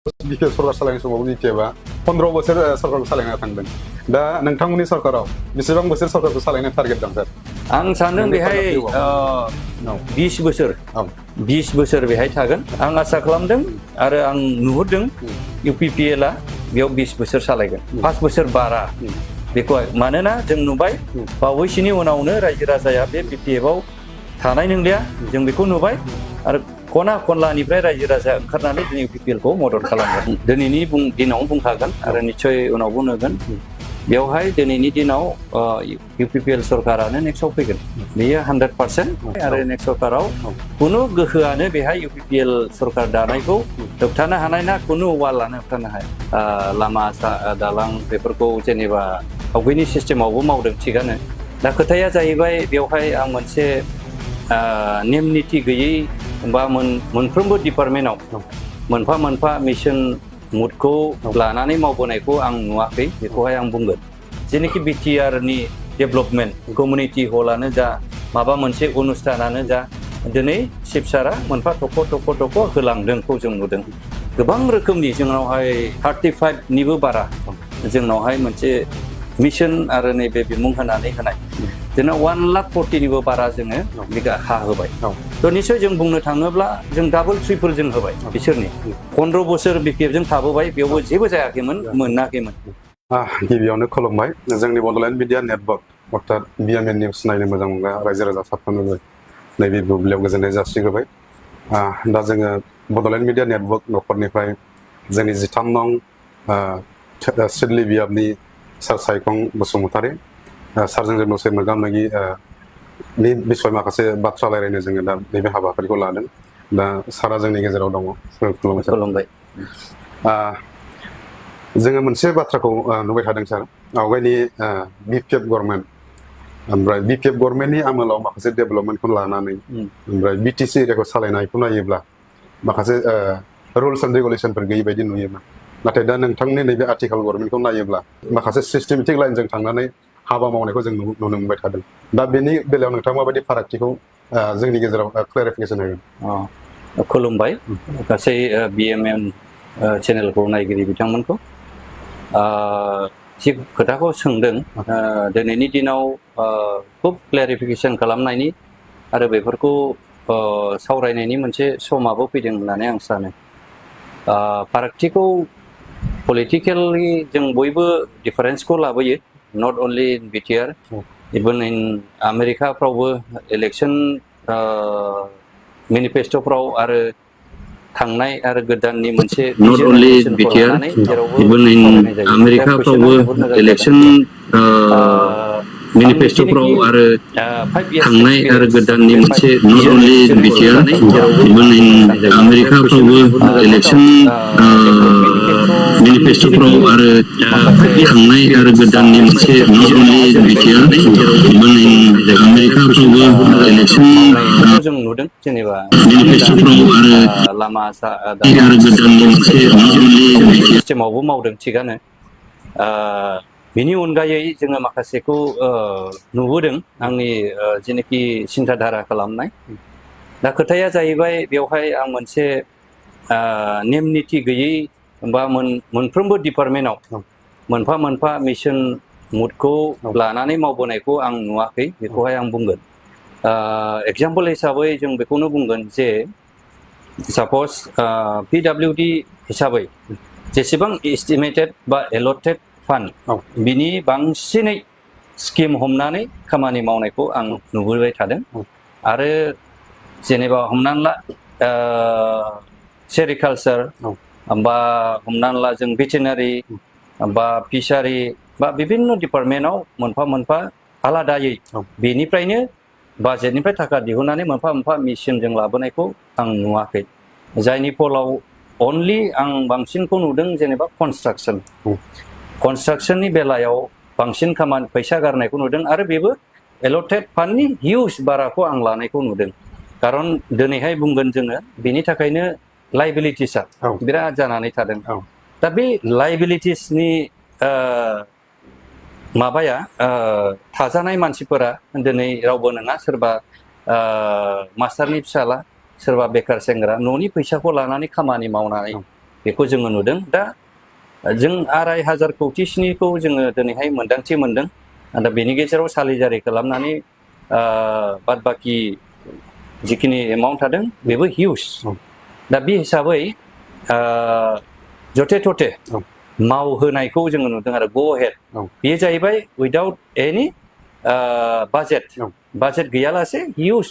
BPL सरकार सालायनाय समाव BPL 15 बोसोर सरकारखौ सालायना थांदों दा नोंथांमोननि सरकाराव बेसेबां बोसोर सरकारखौ सालायनो टारगेट दं सार आं सानदों बेहाय 20 बोसोर बेहाय थागोन आं आसा खालामदों आरो आं नुहुरदों UPPL आ बेयाव 20 बोसोर सालायगोन 5 बोसोर बारा बेखौ मानोना जों नुबाय बावैसोनि उनावनो रायजो राजाया बे BPF आव थानाय नंलिया जों बेखौ नुबाय आरो खना खनलानिफ्राय रायजो राजा ओंखारनानै दिनै UPPL खौ मदद खालामगोन दिनैनि दिनाव बुंखागोन आरो निश्चय उनावबो नुगोन बेवहाय दिनैनि दिनाव UPPL सरकारानो नेक्स्टआव फैगोन बेयो 100% आरो नेक्स्ट सरकाराव खुनु गोहोआनो बेहाय UPPL सरकार दानायखौ होबथानो हानाय ना खुनु वालानो होबथानो हाया लामा दालां बेफोरखौ जेनेबा आवगायनि सिस्टेमावबो मावदों थिगानो दा खोथाया जाहैबाय बेवहाय आं मोनसे नेम निथि गैयै बा मोनफ्रोमबो डिपार्टमेन्टआव मोनफा मोनफा मिशन मुडखौ लानानै मावबोनायखौ आं नुवाखै बेखौहाय आं बुंगोन जेनेखि BTR नि डेभेलपमेन्ट कमिउनिटि हलानो जा माबा मोनसे अनुष्ठानानो जा दिनै चिफ सारा मोनफा थख' होलांदोंखौ जों नुदों गोबां रोखोमनि जोंनावहाय 35 निबो बारा जोंनावहाय मोनसे मिशन आरो नैबे बिमुं होनानै होनाय जोंना 1,40,000 निबो बारा जोङो बिगा हा होबाय थ' निश्चय जों बुंनो थाङोब्ला जों डाबल ट्रिपल जों होबाय बिसोरनि 15 बोसोर BPF जों थाबोबाय बेयावबो जेबो जायाखैमोन मोनाखैमोन गिबियावनो खुलुमबाय जोंनि बड'लेण्ड मिडिया नेटवर्क अर्थात BMN निउस नायनो मोजां मोनग्रा रायजो राजा साफ्रोमनोबो नैबे बुब्लियाव गोजोननाय जासिग्रोबाय दा जोङो बड'लेण्ड मिडिया नेटवर्क न'खरनिफ्राय जोंनि 13 नं सिडली बियाबनि सार सायखं बसुमतारी सारजों जों दसे मोगा मोगि नि बिसय माखासे बाथ्रा रायलायनो जोङो दा नैबे हाबाफारिखौ लादों दा सारा जोंनि गेजेराव दङ खुलुमबाय जोङो मोनसे बाथ्राखौ नुबाय थादों सार आवगायनि BPF गभर्नमेन्ट ओमफ्राय BPF गभर्नमेन्टनि आमोलाव माखासे डेभेलपमेन्टखौ लानानै ओमफ्राय BTC एरियाखौ सालायनायखौ नायोब्ला माखासे रुल्स एन्ड रेगुलेसनफोर गैयै बायदि नुयोमोन नाथाय दा नोंथांनि नैबे आथिखाल गभर्नमेन्टखौ नायोब्ला माखासे सिस्टेमेटिक लाइनजों थांनानै हाबा मावनायखौ जों नुनो मोनबाय थादों दा बेनि बेलायाव नोंथाङा माबायदि फारागथिखौ जोंनि गेजेराव क्लेरिफिकेसन होगोन खुलुमबाय गासै BMN चेनेलखौ नायगिरि बिथांमोनखौ जि खोथाखौ सोंदों दिनैनि दिनाव खुब क्लेरिफिकेसन खालामनायनि आरो बेफोरखौ सावरायनायनि मोनसे समाबो फैदों होननानै आं सानो फारागथिखौ पलिटिकेलि जों बयबो डिफारेन्सखौ लाबोयो not only in BTR even in आमेरिकाफ्रावबो इलेक्सन मेनिफेस्ट'फ्राव आरो थांनाय आरो गोदाननि मोनसे not only BTR even in आमेरिकाफ्रावबो इलेक्सन मेनिफेस्ट'फ्राव आरो थांनाय आरो गोदाननि मोनसे not only BTR even in आमेरिकाफ्रावबो इलेक्सन मेनिफेस्ट'फ्राव आरो थांनाय आरो गोदाननि मोनसे not only BTR even in आमेरिकाफ्रावबो इलेक्सन जों नुदों जेनेबा मेनिफेस्ट'फ्राव आरो लामा गोदाननि मोनसे not only सिस्टेमावबो मावदों थिगानो बिनि अनगायै जोङो माखासेखौ नुबोदों आंनि जेनेखि सिन्थाधारा खालामनाय दा खोथाया जाहैबाय बेवहाय आं मोनसे नेम निथि गैयै बा मोनफ्रोमबो डिपार्टमेन्टआव मोनफा मोनफा मिशन मुडखौ लानानै मावबोनायखौ आं नुवाखै बेखौहाय आं बुंगोन एग्जाम्पल हिसाबै जों बेखौनो बुंगोन जे सापज PWD हिसाबै जेसेबां एस्टिमेटेड बा एलटेड फान्ड बिनि बांसिनै स्किम हमनानै खामानि मावनायखौ आं नुबोबाय थादों आरो जेनेबा हमनानै ला सेरिकालचार बा हमनानै ला जों भेटेनारि बा फिसारि बा बिभिन्न डिपार्टमेन्टआव मोनफा मोनफा आलादायै बेनिफ्रायनो बाजेटनिफ्राय थाखा दिहुननानै मोनफा मोनफा मिशनजों लाबोनायखौ आं नुवाखै जायनि फलाव अनलि आं बांसिनखौ नुदों जेनेबा कनस्ट्राक्सननि बेलायाव बांसिन खामानि फैसा गारनायखौ नुदों आरो बेबो एलटेड फान्डनि हिउज बाराखौ आं लानायखौ नुदों खारन दिनैहाय बुंगोन जोङो बेनि थाखायनो लाइबिलिटिसआ बिराद जानानै थादों दा बे लाइबिलिटिसनि माबाया थाजानाय मानसिफोरा दिनै रावबो नङा सोरबा मास्टारनि फिसाला सोरबा बेकार सेंग्रा न'नि फैसाखौ लानानै खामानि मावनानै बेखौ जोङो नुदों दा जों 2,500 कौटिसोनिखौ जोङो दिनैहाय मोनदांथि मोनदों दा बेनि गेजेराव सालिजारि खालामनानै बाद बाखि जिखिनि एमाउन्ट थादों बेबो हिउज दा बे हिसाबै जथे थथे मावहोनायखौ जोङो नुदों आरो गो अहेड बेयो जाहैबाय उइदाउट एनि बाजेट गैयालासे हिउज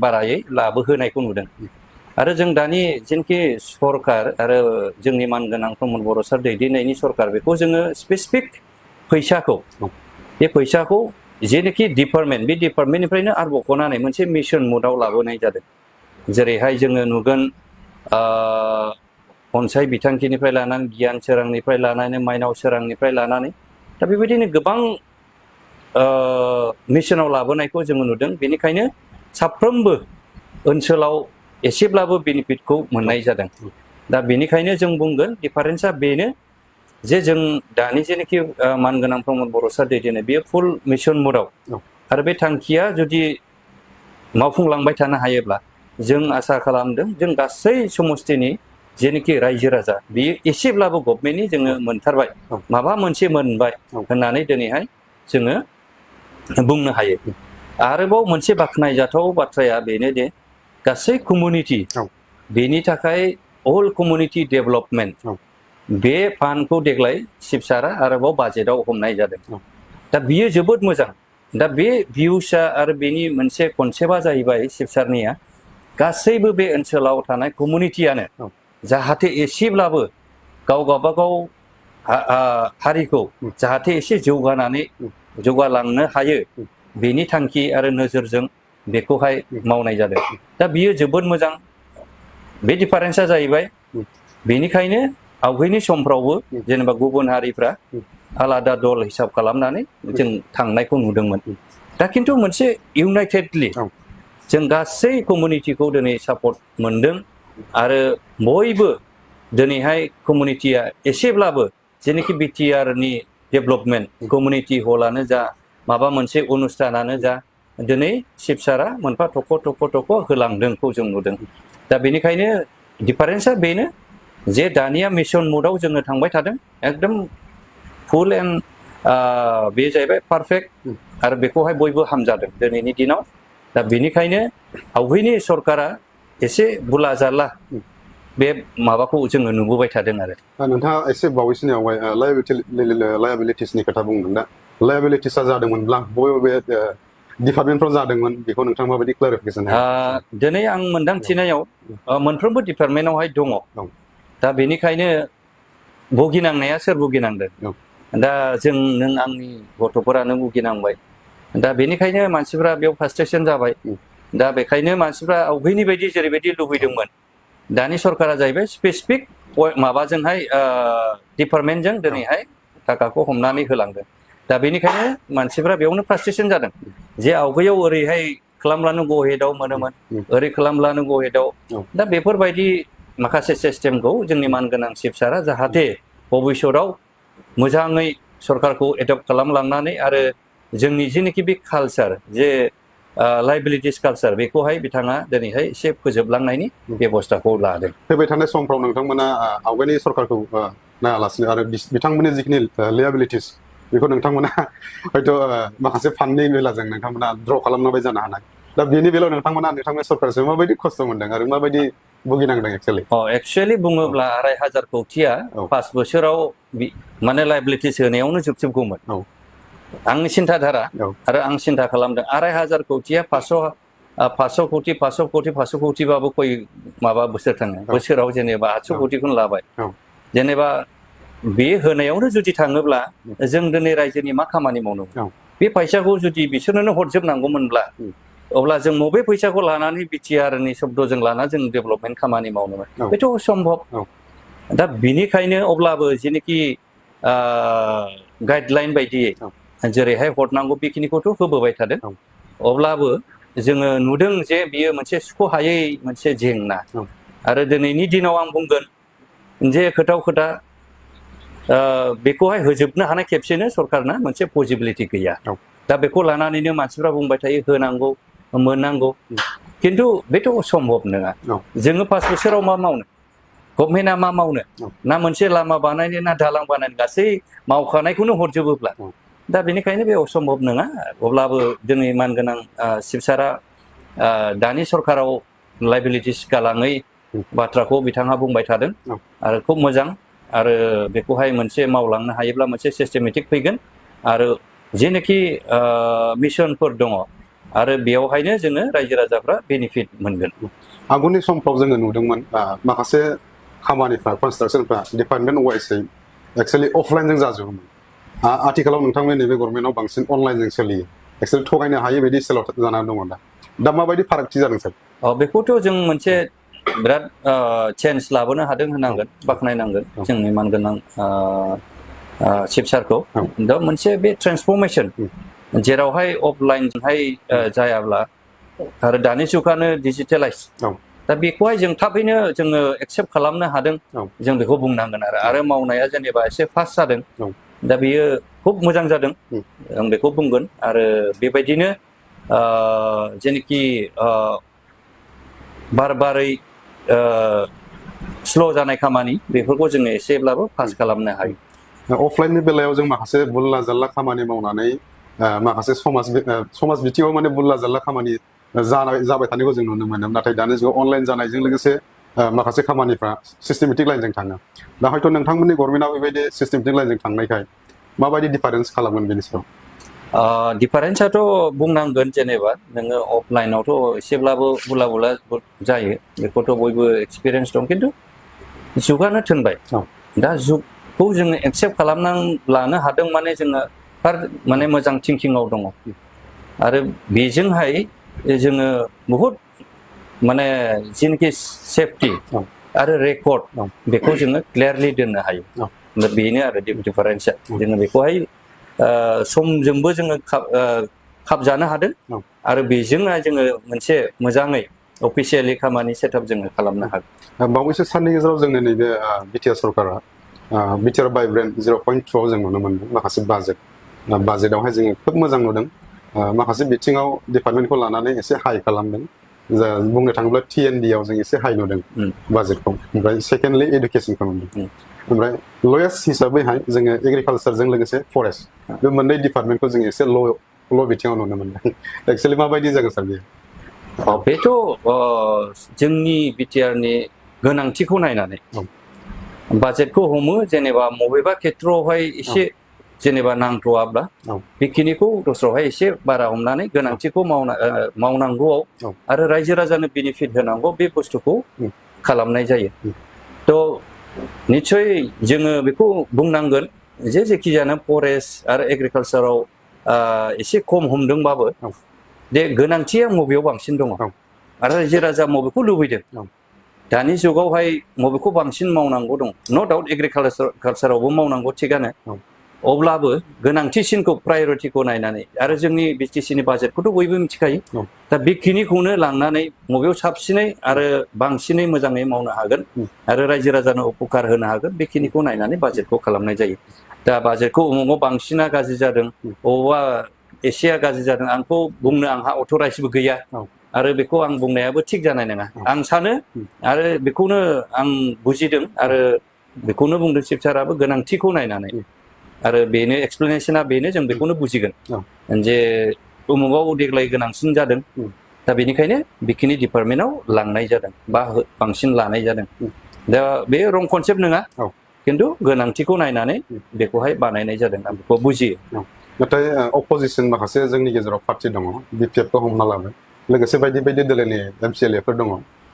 बारायै लाबोहोनायखौ नुदों आरो जों दानि जेनोखि सरकार आरो जोंनि मानगोनां प्रमद बर' सार दैदेननायनि सरकार बेखौ जोङो स्पेसिफिक फैसाखौ बे फैसाखौ जेनोखि डिपार्टमेन्ट बे डिपार्टमेन्टनिफ्रायनो आरो बख'नानै मोनसे मिशन मुडआव लाबोनाय जादों जेरैहाय जोङो नुगोन अनसाय बिथांखिनिफ्राय लानानै गियान सोरांनिफ्राय लानानै माइनाव सोरांनिफ्राय लानानै दा बेबायदिनो गोबां मिशनाव लाबोनायखौ जोङो नुदों बेनिखायनो साफ्रोमबो ओनसोलाव एसेब्लाबो बेनिफिटखौ मोननाय जादों दा बेनिखायनो जों बुंगोन डिफारेन्सआ बेनो जे जों दानि जेनोखि मानगोनां प्रमद बर' सार दैदेननाय बेयो फुल मिशन मुडआव आरो बे थांखिया जुदि मावफुंलांबाय थानो हायोब्ला जों आसा खालामदों जों गासै समस्तिनि जेनोखि रायजो राजा बेयो एसेब्लाबो गभर्नमेन्टनि जोङो मोनथारबाय माबा मोनसे मोनबाय होननानै दिनैहाय जोङो बुंनो हायो आरोबाव मोनसे बाख्नायजाथाव बाथ्राया बेनो दे गासै कमिउनिटि बेनि थाखाय अल कमिउनिटि डेभेलपमेन्ट बे फान्डखौ देग्लाय चिफ सारा आरोबाव बाजेटआव हमनाय जादों दा बियो जोबोद मोजां दा बे भिउसआ आरो बेनि मोनसे कनसेप्टआ जाहैबाय चिफ सारनिया गासैबो बे ओनसोलाव थानाय कमिउनिटियानो जाहाथे एसेब्लाबो गावबागाव हारिखौ जाहाथे एसे जौगालांनो हायो बेनि थांखि आरो नोजोरजों बेखौहाय मावनाय जादों दा बियो जोबोद मोजां बे डिफारेन्सआ जाहैबाय बेनिखायनो आवगायनि समफ्रावबो जेनेबा गुबुन हारिफ्रा आलादा दल हिसाब खालामनानै जों थांनायखौ नुदोंमोन दा खिन्थु मोनसे इउनाइटेडलि जों गासै कमिउनिटिखौ दिनै सापर्ट मोनदों आरो बयबो दिनैहाय कमिउनिटिया एसेब्लाबो जेनोखि बिटिआरनि डेभेलपमेन्ट कमिउनिटि हलानो जा माबा मोनसे अनुष्ठानानो जा दिनै चिफ सारा मोनफा थख' होलांदोंखौ जों नुदों दा बेनिखायनो डिफारेन्सआ बेनो जे दानिया मिशन मुडआव जोङो थांबाय थादों एकदम फुल एन्ड बे जाहैबाय पारफेक्ट आरो बेखौहाय बयबो हामजादों दिनैनि दिनाव दा बेनिखायनो आवगायनि सरकारा एसे बुला जाला बे माबाखौ जोङो नुबोबाय थादों आरो नोंथाङा एसे बावैसोनि आवगाय लायाबिलिटिसनि खोथा बुंदों दा लायाबिलिटिसआ जादोंमोनब्ला बबे डिपार्टमेन्टफ्राव जादोंमोन बेखौ नोंथाङा माबायदि क्लारिफिकेसन दिनै आं मोनदांथिनायाव मोनफ्रोमबो डिपार्टमेन्टआवहाय दङ दा बेनिखायनो भुगिनांनाया सोर भुगिनांदों दा नों आंनि गथ'फोरानो भुगिनांबाय दा बेनिखायनो मानसिफ्रा बेयाव फ्रास्ट्रेसन जाबाय दा बेखायनो मानसिफ्रा आवगायनि बायदि जेरैबायदि लुबैदोंमोन दानि सरकारा जाहैबाय स्पेसिफिक माबाजोंहाय डिपार्टमेन्टजों दिनैहाय थाखाखौ हमनानै होलांदों दा बेनिखायनो मानसिफ्रा बेयावनो फ्रास्ट्रेसन जादों जे आवगायाव ओरैहाय खालामब्लानो गो अहेडआव मोनोमोन ओरै खालामब्लानो गो अहेडआव दा बेफोरबायदि माखासे सिस्टेमखौ जोंनि मानगोनां चिफ सारा जाहाथे भबिष्यतआव मोजाङै सरकारखौ एडप्ट खालामलांनानै आरो जोंनि जेनोखि बे कालचार जे लाइबिलिटिस कालचार बेखौहाय बिथाङा दिनैहाय एसे फोजोबलांनायनि बेबस्थाखौ लादों फैबाय थानाय समफ्राव नोंथांमोना आवगायनि सरकारखौ नायालासिनो आरो बिथांमोननि जिखिनि लायाबिलिटिस बेखौ नोंथांमोना हयथ' माखासे फान्डनि बेलाजों नोंथांमोना ड्र खालामनांबाय जानो हानाय दा बेनि बेलायाव नोंथांमोननि सरकारजों माबायदि खस्थ' मोनदों आरो माबायदि भुगिनांदों एक्चुअली बुङोब्ला 2,500 कौटिया 5 बोसोराव माने लाइबिलिटिस होनायावनो जोबगौमोन आंनि सिन्थाधारा आरो आं सिन्था खालामदों 2,500 कौटिया 500 कौटिबाबो खय माबा बोसोर थाङो बोसोराव जेनेबा 800 कौटिखौनो लाबाय जेनेबा बे होनायावनो जुदि थाङोब्ला जों दिनै रायजोनि मा खामानि मावनांगौ बे फैसाखौ जुदि बिसोरनो हरजोबनांगौमोनब्ला अब्ला जों बबे फैसाखौ लानानै बिटिआरनि शब्दजों लाना जों डेभेलपमेन्ट खामानि मावनोमोन बेथ' असम्भब दा बिनिखायनो अब्लाबो जेनोखि गाइडलाइन बायदियै जेरैहाय हरनांगौ बेखिनिखौथ' होबोबाय थादों अब्लाबो जोङो नुदों जे बियो मोनसे सुख'हायै मोनसे जेंना आरो दिनैनि दिनाव आं बुंगोन जे खोथा बेखौहाय होजोबनो हानाय खेबसेनो सरकारना मोनसे पसिबिलिटि गैया दा बेखौ लानानैनो मानसिफ्रा बुंबाय थायो होनांगौ मोननांगौ खिन्थु बेथ' असम्भब नङा जोङो 5 बोसोराव मा मावनो गभर्नमेन्टआ मा मावनो ना मोनसे लामा बानायनो ना दालां बानायनो गासै मावखानायखौनो हरजोबोब्ला दा बेनिखायनो बे असम्भब नङा अब्लाबो जोंनि मानगोनां सिबसारा दानि सरकाराव लाइबिलिटिस गालाङै बाथ्राखौ बिथाङा बुंबाय थादों आरो खुब मोजां आरो बेखौहाय मोनसे मावलांनो हायोब्ला मोनसे सिस्टेमेटिक फैगोन आरो जेनोखि मिशनफोर दङ आरो बेयावहायनो जोङो रायजो राजाफ्रा बेनिफिट मोनगोन आगुनि समफ्राव जोङो नुदोंमोन माखासे खामानिफ्रा कनस्ट्राक्शनफ्रा डिपार्टमेन्ट वाइसै एक्चुअलि अफलाइनजों जाजोबोमोन आथिखालाव नोंथांमोननि नैबे गभर्नमेन्टआव बांसिन अनलाइनजों सोलियो एक्चुअलि थगायनो हायै बायदि स्टाइलाव जानानै दङ दा माबायदि फारागथि जादों सार बेखौथ' जों मोनसे बिराद चेन्ज लाबोनो हादों होनांगोन बाख्नायनांगोन जोंनि मानगोनां चिफ सारखौ दा मोनसे बे ट्रेन्सफरमेसन जेरावहाय अफलाइनजोंहाय जायाब्ला आरो दानि जुगानो डिजिटेलाइज दा बेखौहाय जों थाबैनो जोङो एक्सेप्ट खालामनो हादों जों बेखौ बुंनांगोन आरो मावनाया जेनेबा एसे फास्ट जादों दा बेयो खुब मोजां जादों आं बेखौ बुंगोन आरो बेबायदिनो जेनोखि बारै स्ल' जानाय खामानि बेफोरखौ जोङो एसेब्लाबो पास खालामनो हायो अफलाइननि बेलायाव जों माखासे बुल्ला जाल्ला खामानि मावनानै माखासे समाज बिथिङाव माने बुल्ला जाल्ला खामानि जाबाय थानायखौ जों नुनो मोनो नाथाय दानि जुगाव अनलाइन जानायजों लोगोसे माखासे खामानिफ्रा सिस्टेमेटिक लाइनजों थाङो दा हयथ' नोंथांमोननि गभर्नमेन्टआ बेबायदि सिस्टेमेटिक लाइनजों थांनायखाय माबायदि डिफारेन्स खालामगोन बेनि सायाव डिफारेन्सआथ' बुंनांगोन जेनेबा नोङो अफलाइनावथ' एसेब्लाबो बुला जायो बेखौथ' बयबो एक्सपिरियेन्स दं खिन्थु जुगानो थिनबाय दा जुगखौ जोङो एक्सेप्ट खालामनानै लानो हादों माने जोङो माने मोजां थिंकिंआव दङ आरो बेजोंहाय जोङो बहुद माने जेनोखि सेफटि आरो रेकर्ड बेखौ जोङो क्लियारलि दोननो हायो दा बेनो आरो डिफारेन्सआ जोङो बेखौहाय समजोंबो जोङो खाबजानो हादों आरो बेजोंहाय जोङो मोनसे मोजाङै अफिसियेलि खामानि सेटआप जोङो खालामनो हागोन बावैसो साननि गेजेराव जोंनि नैबे बिटिआर सरकारा बिटिआर भाइब्रेन्ट 0.2 आव जों नुनो मोनदों माखासे बाजेटआवहाय जोङो खोब मोजां नुदों माखासे बिथिङाव डिपार्टमेन्टखौ लानानै एसे हाइ खालामदों बुंनो थाङोब्ला TND आव जों एसे हाइ नुदों बाजेटखौ ओमफ्राय सेकेन्डलि एडुकेसनखौ नुदों ओमफ्राय लयेस्ट हिसाबैहाय जोङो एग्रिकालसारजों लोगोसे फरेस्ट बे मोननै डिपार्टमेन्टखौ जों एसे ल' बिथिङाव नुनो मोनदों एक्चुअलि माबायदि जागोन सार बेयो बेथ' जोंनि बिटिआरनि गोनांथिखौ नायनानै बाजेटखौ हमो जेनेबा बबेबा खेथ्रआवहाय एसे जेनेबा नांथ'वाब्ला बेखिनिखौ दस्रायावहाय एसे बारा हमनानै गोनांथिखौ मावनांगौआव आरो रायजो राजानो बेनिफिट होनांगौ बे बुस्थुखौ खालामनाय जायो थ' निस्सय जोङो बेखौ बुंनांगोन जे जेखिजाया फरेस्ट आरो एग्रिकालसाराव एसे खम हमदोंबाबो दे गोनांथिया बबेयाव बांसिन दङ आरो रायजो राजा बबेखौ लुबैदों दानि जुगावहाय बबेखौ बांसिन मावनांगौ दं नो डाउट एग्रिकालसारावबो मावनांगौ थिगानो अब्लाबो गोनांथिसिनखौ प्रायरिटिखौ नायनानै आरो जोंनि बिटिसिनि बाजेटखौथ' बयबो मिथिखायो दा बेखिनिखौनो लांनानै बबेयाव साबसिनै आरो बांसिनै मोजाङै मावनो हागोन आरो रायजो राजानो उपकार होनो हागोन बेखिनिखौ नायनानै बाजेटखौ खालामनाय जायो दा बाजेटखौ अमुकाव बांसिना गाज्रि जादों अबावबा एसेया गाज्रि जादों आंखौ बुंनो आंहा अथराइजबो गैया आरो बेखौ आं बुंनायाबो थिग जानाय नङा आं सानो आरो बेखौनो आं बुजिदों आरो बेखौनो बुंदों चिफ साराबो गोनांथिखौ नायनानै आरो बेनो एक्सप्लेनेशना बेनो जों बेखौनो बुजिगोन जे उमुगाव देग्लाय गोनांसिन जादों दा बेनिखायनो बेखिनि डिपार्टमेन्टआव लांनाय जादों बा बांसिन लानाय जादों दा बे रं कनसेप्ट नङा खिन्थु गोनांथिखौ नायनानै बेखौहाय बानायनाय जादों आं बेखौ बुजियो नाथाय अपोजिसन माखासे जोंनि गेजेराव पार्टि दङ बिपिएफखौ हमना लाबाय लोगोसे बायदि बायदि दोलोनि MCLA फोर दङ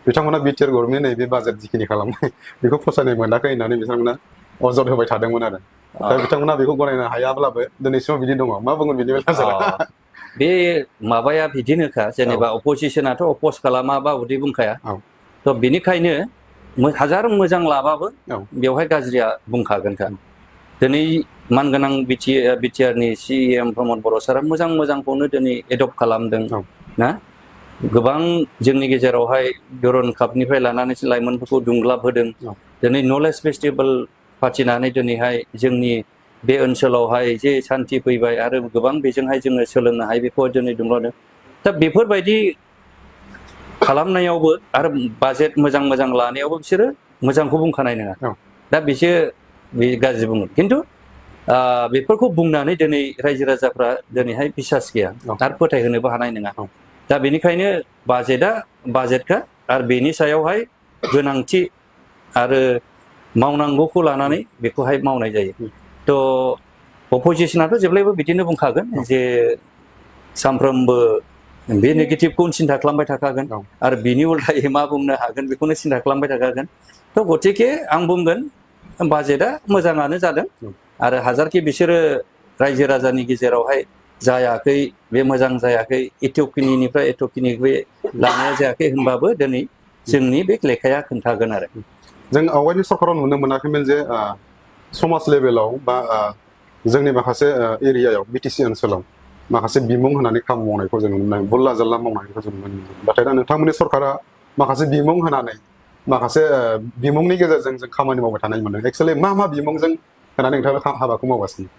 बिथांमोना बिटिआर गभर्नमेन्ट नैबे बाजेट जिखिनि खालामनाय बेखौ फसायनाय मोनाखै होननानै बिथांमोना अजद होबाय थादोंमोन आरो दा बिथांमोना बेखौ गनायनो हायाब्लाबो दिनैसिमाव बिदि दङ मा बुंगोन बिनि बेलायाव बे माबाया बिदिनोखा जेनेबा अपोजिसनाथ' अपोज खालामाबा उदै बुंखाया थ' बेनिखायनो हाजार मोजां लाबाबो बेवहाय गाज्रिया बुंखागोनखा दिनै मानगोनां बिटिआरनि CEM प्रमद बर' सारा मोजांखौनो दिनै एडप्ट खालामदों ना गोबां जोंनि गेजेरावहाय बर'न कापनिफ्राय लानानै लाइमोनफोरखौ दुंग्लाब होदों दिनै नलेज फेस्टिभेल फाथिनानै दिनैहाय जोंनि बे ओनसोलावहाय जे सान्थि फैबाय आरो गोबां बेजोंहाय जोङो सोलोंनो हायो बेखौ दिनै दुंग्लाबदों दा बेफोरबायदि खालामनायावबो आरो बाजेट मोजां लानायावबो बिसोरो मोजांखौ बुंखानाय नङा दा बिसो बे गाज्रि बुङो खिन्थु बेफोरखौ बुंनानै दिनै रायजो राजाफ्रा दिनैहाय बिसास गैया आरो फोथायहोनोबो हानाय नङा दा बेनिखायनो बाजेटखा आरो बेनि सायावहाय गोनांथि आरो मावनांगौखौ लानानै बेखौहाय मावनाय जायो थ' अपोजिसनाथ' जेब्लायबो बिदिनो बुंखागोन जे सानफ्रोमबो बे नेगेटिभखौनो सिन्था खालामबाय थाखागोन आरो बिनि उल्थायै मा बुंनो हागोन बेखौनो सिन्था खालामबाय थाखागोन थ' गथिखे आं बुंगोन बाजेटआ मोजाङानो जादों आरो हाजारखि बिसोरो रायजो राजानि गेजेरावहाय जायाखै बे मोजां जायाखै एथ'खिनिनिफ्राय एथ'खिनि बे लानाया जायाखै होनबाबो दिनै जोंनि बे लेखाया खोन्थागोन आरो जों आवगायनि सरकाराव नुनो मोनाखैमोन जे समाज लेभेलाव बा जोंनि माखासे एरियायाव बिटिसि ओनसोलाव माखासे बिमुं होनानै खामानि मावनायखौ जों नुनो मोनो बुल्ला जाल्ला मावनायखौ जों नुनो मोनो नाथाय दा नोंथांमोननि सरकारा माखासे बिमुं होनानै माखासे बिमुंनि गेजेरजों जों खामानि मावबाय थानाय मोनो एक्सुअलि मा बिमुंजों होनानै नोंथाङा हाबाखौ मावगासिनो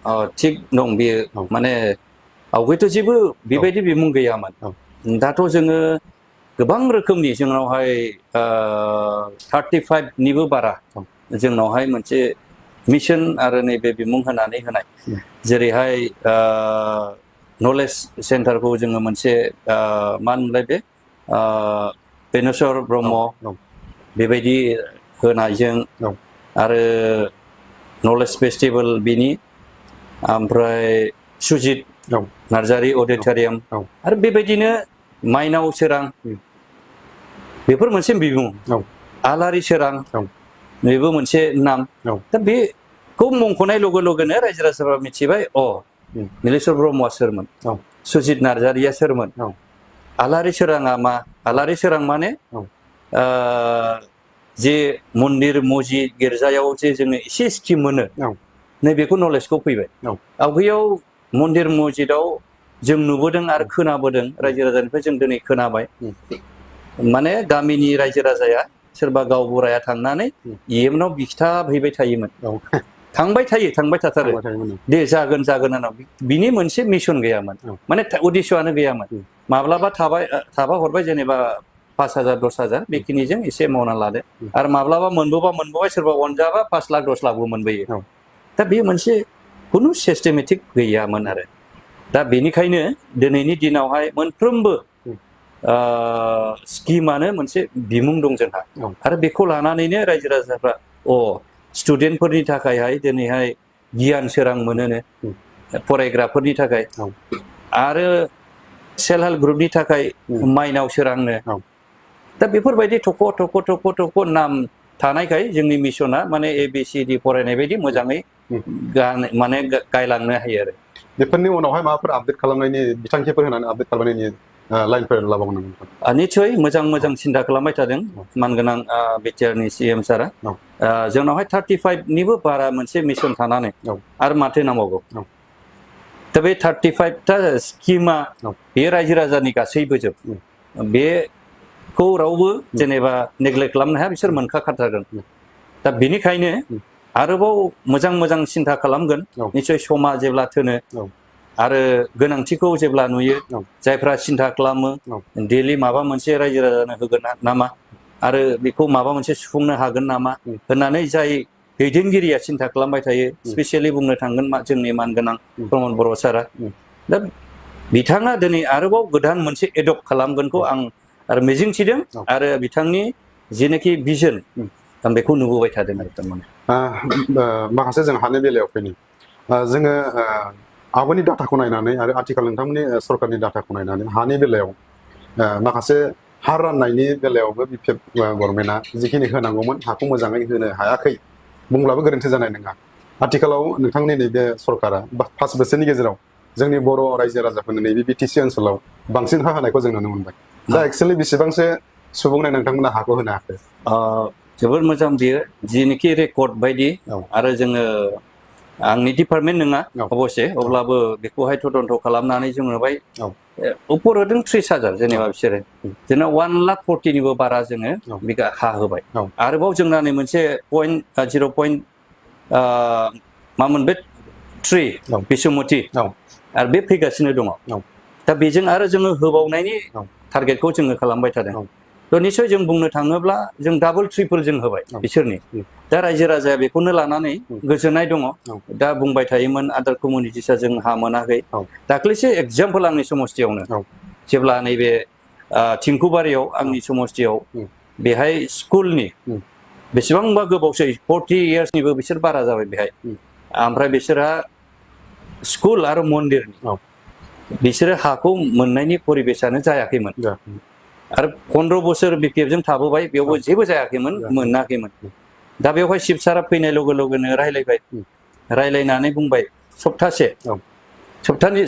थिग दं बेयो माने आवगायथ' जेबो बेबायदि बिमुं गैयामोन दाथ' जोङो गोबां रोखोमनि जोंनावहाय 35निबो बारा जोंनावहाय मोनसे मिशन आरो नैबे बिमुं होनानै होनाय जेरैहाय नलेज सेन्टारखौ जोङो मोनसे मा होनलाय बे बेनेश्वर ब्रह्म बेबायदि होनायजों आरो नलेज फेस्टिभेल बिनि ओमफ्राय सुजित नार्जारि अडिट'रियाम आरो बेबायदिनो माइनाव सोरां बेफोर मोनसे बिमुं आलारि सोरां बेबो मोनसे नाम दा बेखौ मुंख'नाय लोगो लोगोनो रायजो राजाफ्रा मिथिबाय नीलेश्वर ब्रह्मआ सोरमोन सुजित नार्जारिया सोरमोन आलारि सोराङा मा आलारि सोरां माने जे मन्दिर मस्जिद गिर्जायाव जे जोङो एसे स्किम मोनो नैबेखौ नलेजखौ फैबाय आवगायाव मन्दिर मस्जिदाव जों नुबोदों आरो खोनाबोदों रायजो राजानिफ्राय जों दिनै खोनाबाय माने गामिनि रायजो राजाया सोरबा गावबुराया थांनानै इएमनाव बिखिथाब हैबाय थायोमोन थांबाय थाथारो दे जागोन होननाव बिनि मोनसे मिशन गैयामोन माने उद्देश्यआनो गैयामोन माब्लाबा थाबा हरबाय जेनेबा 5,000 10,000 बेखिनिजों एसे मावना लादो आरो माब्लाबा मोनबोबाय सोरबा अनजाबा 5 लाख 10 लाखबो मोनबोयो दा बे मोनसे खुनु सिस्टेमेटिक गैयामोन आरो दा बेनिखायनो दिनैनि दिनावहाय मोनफ्रोमबो स्किमानो मोनसे बिमुं दं जोंहा आरो बेखौ लानानैनो रायजो राजाफ्रा स्टुडेन्टफोरनि थाखायहाय दिनैहाय गियान सोरां मोनोनो फरायग्राफोरनि थाखाय आरो सेल्फ हेल्प ग्रुपनि थाखाय माइनाव सोरांनो दा बेफोरबायदि थख' नाम थानायखाय जोंनि मिशना माने ABCD फरायनाय बायदि मोजाङै माने गायलांनो हायो आरो बेफोरनि उनावहाय माबाफोर आपडेट खालामनायनि बिथांखिफोर होनानै आपडेट खालामनायनि लाइनफोर लाबावगोन नामा निस्सय मोजां सिन्था खालामबाय थादों मानगोनां बिटिआरनि CM सारा जोंनावहाय 35निबो बारा मोनसे मिशन थानानै आरो माथो नांबावगौ दा बे 35टा स्किमा बे रायजो राजानि गासैबो जोब बेखौ रावबो जेनेबा नेग्लेक्ट खालामनो हाया बिसोर मोनखाथारगोन दा बेनिखायनो आरोबाव मोजां सिन्था खालामगोन निस्सय समा जेब्ला थोनो आरो गोनांथिखौ जेब्ला नुयो जायफ्रा सिन्था खालामो डेलि माबा मोनसे रायजो राजानो होगोन नामा आरो बेखौ माबा मोनसे सुफुंनो हागोन नामा होननानै जाय दैदेनगिरिया सिन्था खालामबाय थायो स्पेसियेलि बुंनो थांगोन जोंनि मानगोनां प्रमद बर' सारा दा बिथाङा दिनै आरोबाव गोदान मोनसे एडप्ट खालामगोनखौ आं आरो मिजिंथिदों आरो बिथांनि जेनाखि भिजन आं बेखौ नुबोबाय थादों आरो थारमाने माखासे जों हानि बेलायाव फैनि जोङो आवगायनि डाटाखौ नायनानै आरो आथिखाल नोंथांमोननि सरकारनि डाटाखौ नायनानै हानि बेलायाव माखासे हा राननायनि बेलायावबो BPF गभर्नमेन्टआ जिखिनि होनांगौमोन हाखौ मोजाङै होनो हायाखै बुंब्लाबो गोरोन्थि जानाय नङा आथिखालाव नोंथांनि नैबे सरकारा 5 बोसोरनि गेजेराव जोंनि बर' रायजो राजाफोरनि नैबे BTC ओनसोलाव बांसिन हा होनायखौ जों नुनो मोनबाय दा एक्चुअलि बेसेबांसो सुबुंनो नोंथांमोना हाखौ होनो हाखो जोबोर मोजां बियो जिनोखि रेकर्ड बायदि आरो जोङो आंनि डिपार्टमेन्ट नङा अबसे अब्लाबो बेखौहाय तदन्त खालामनानै जों नुबाय उपर होदों 30,000 जेनेबा बिसोरो जोंना 1,40,000निबो बारा जोङो बिगा हा होबाय आरोबाव जोंना नै मोनसे 0.0 मामोन बे 3 बिसुमति आरो बे फैगासिनो दङ दा बेजों आरो जोङो होबावनायनि टारगेटखौ जोङो खालामबाय थादों थ' निसय जों बुंनो थाङोब्ला जों डाबल ट्रिपोल जों होबाय बिसोरनि दा रायजो राजाया बेखौनो लानानै गोजोननाय दङ दा बुंबाय थायोमोन आदार कमिउनिटिसा जों हा मोनाखै दाख्लैसो एगजामपोल आंनि समस्थियावनो जेब्ला नैबे थिंखुबारियाव आंनि समस्थियाव बेहाय स्कुलनि बेसेबांबा गोबावसै 40 इयार्सनिबो बिसोर बारा जाबाय बेहाय ओमफ्राय बिसोरहा स्कुल आरो मन्दिरनि बिसोरो हाखौ मोननायनि परिबेसानो जायाखैमोन आरो 15 बोसोर बिपिएफजों थाबोबाय बेयावबो जेबो जायाखैमोन मोनाखैमोन दा बेवहाय शिब सारा फैनाय लोगो लोगोनो रायलायबाय रायलायनानै बुंबाय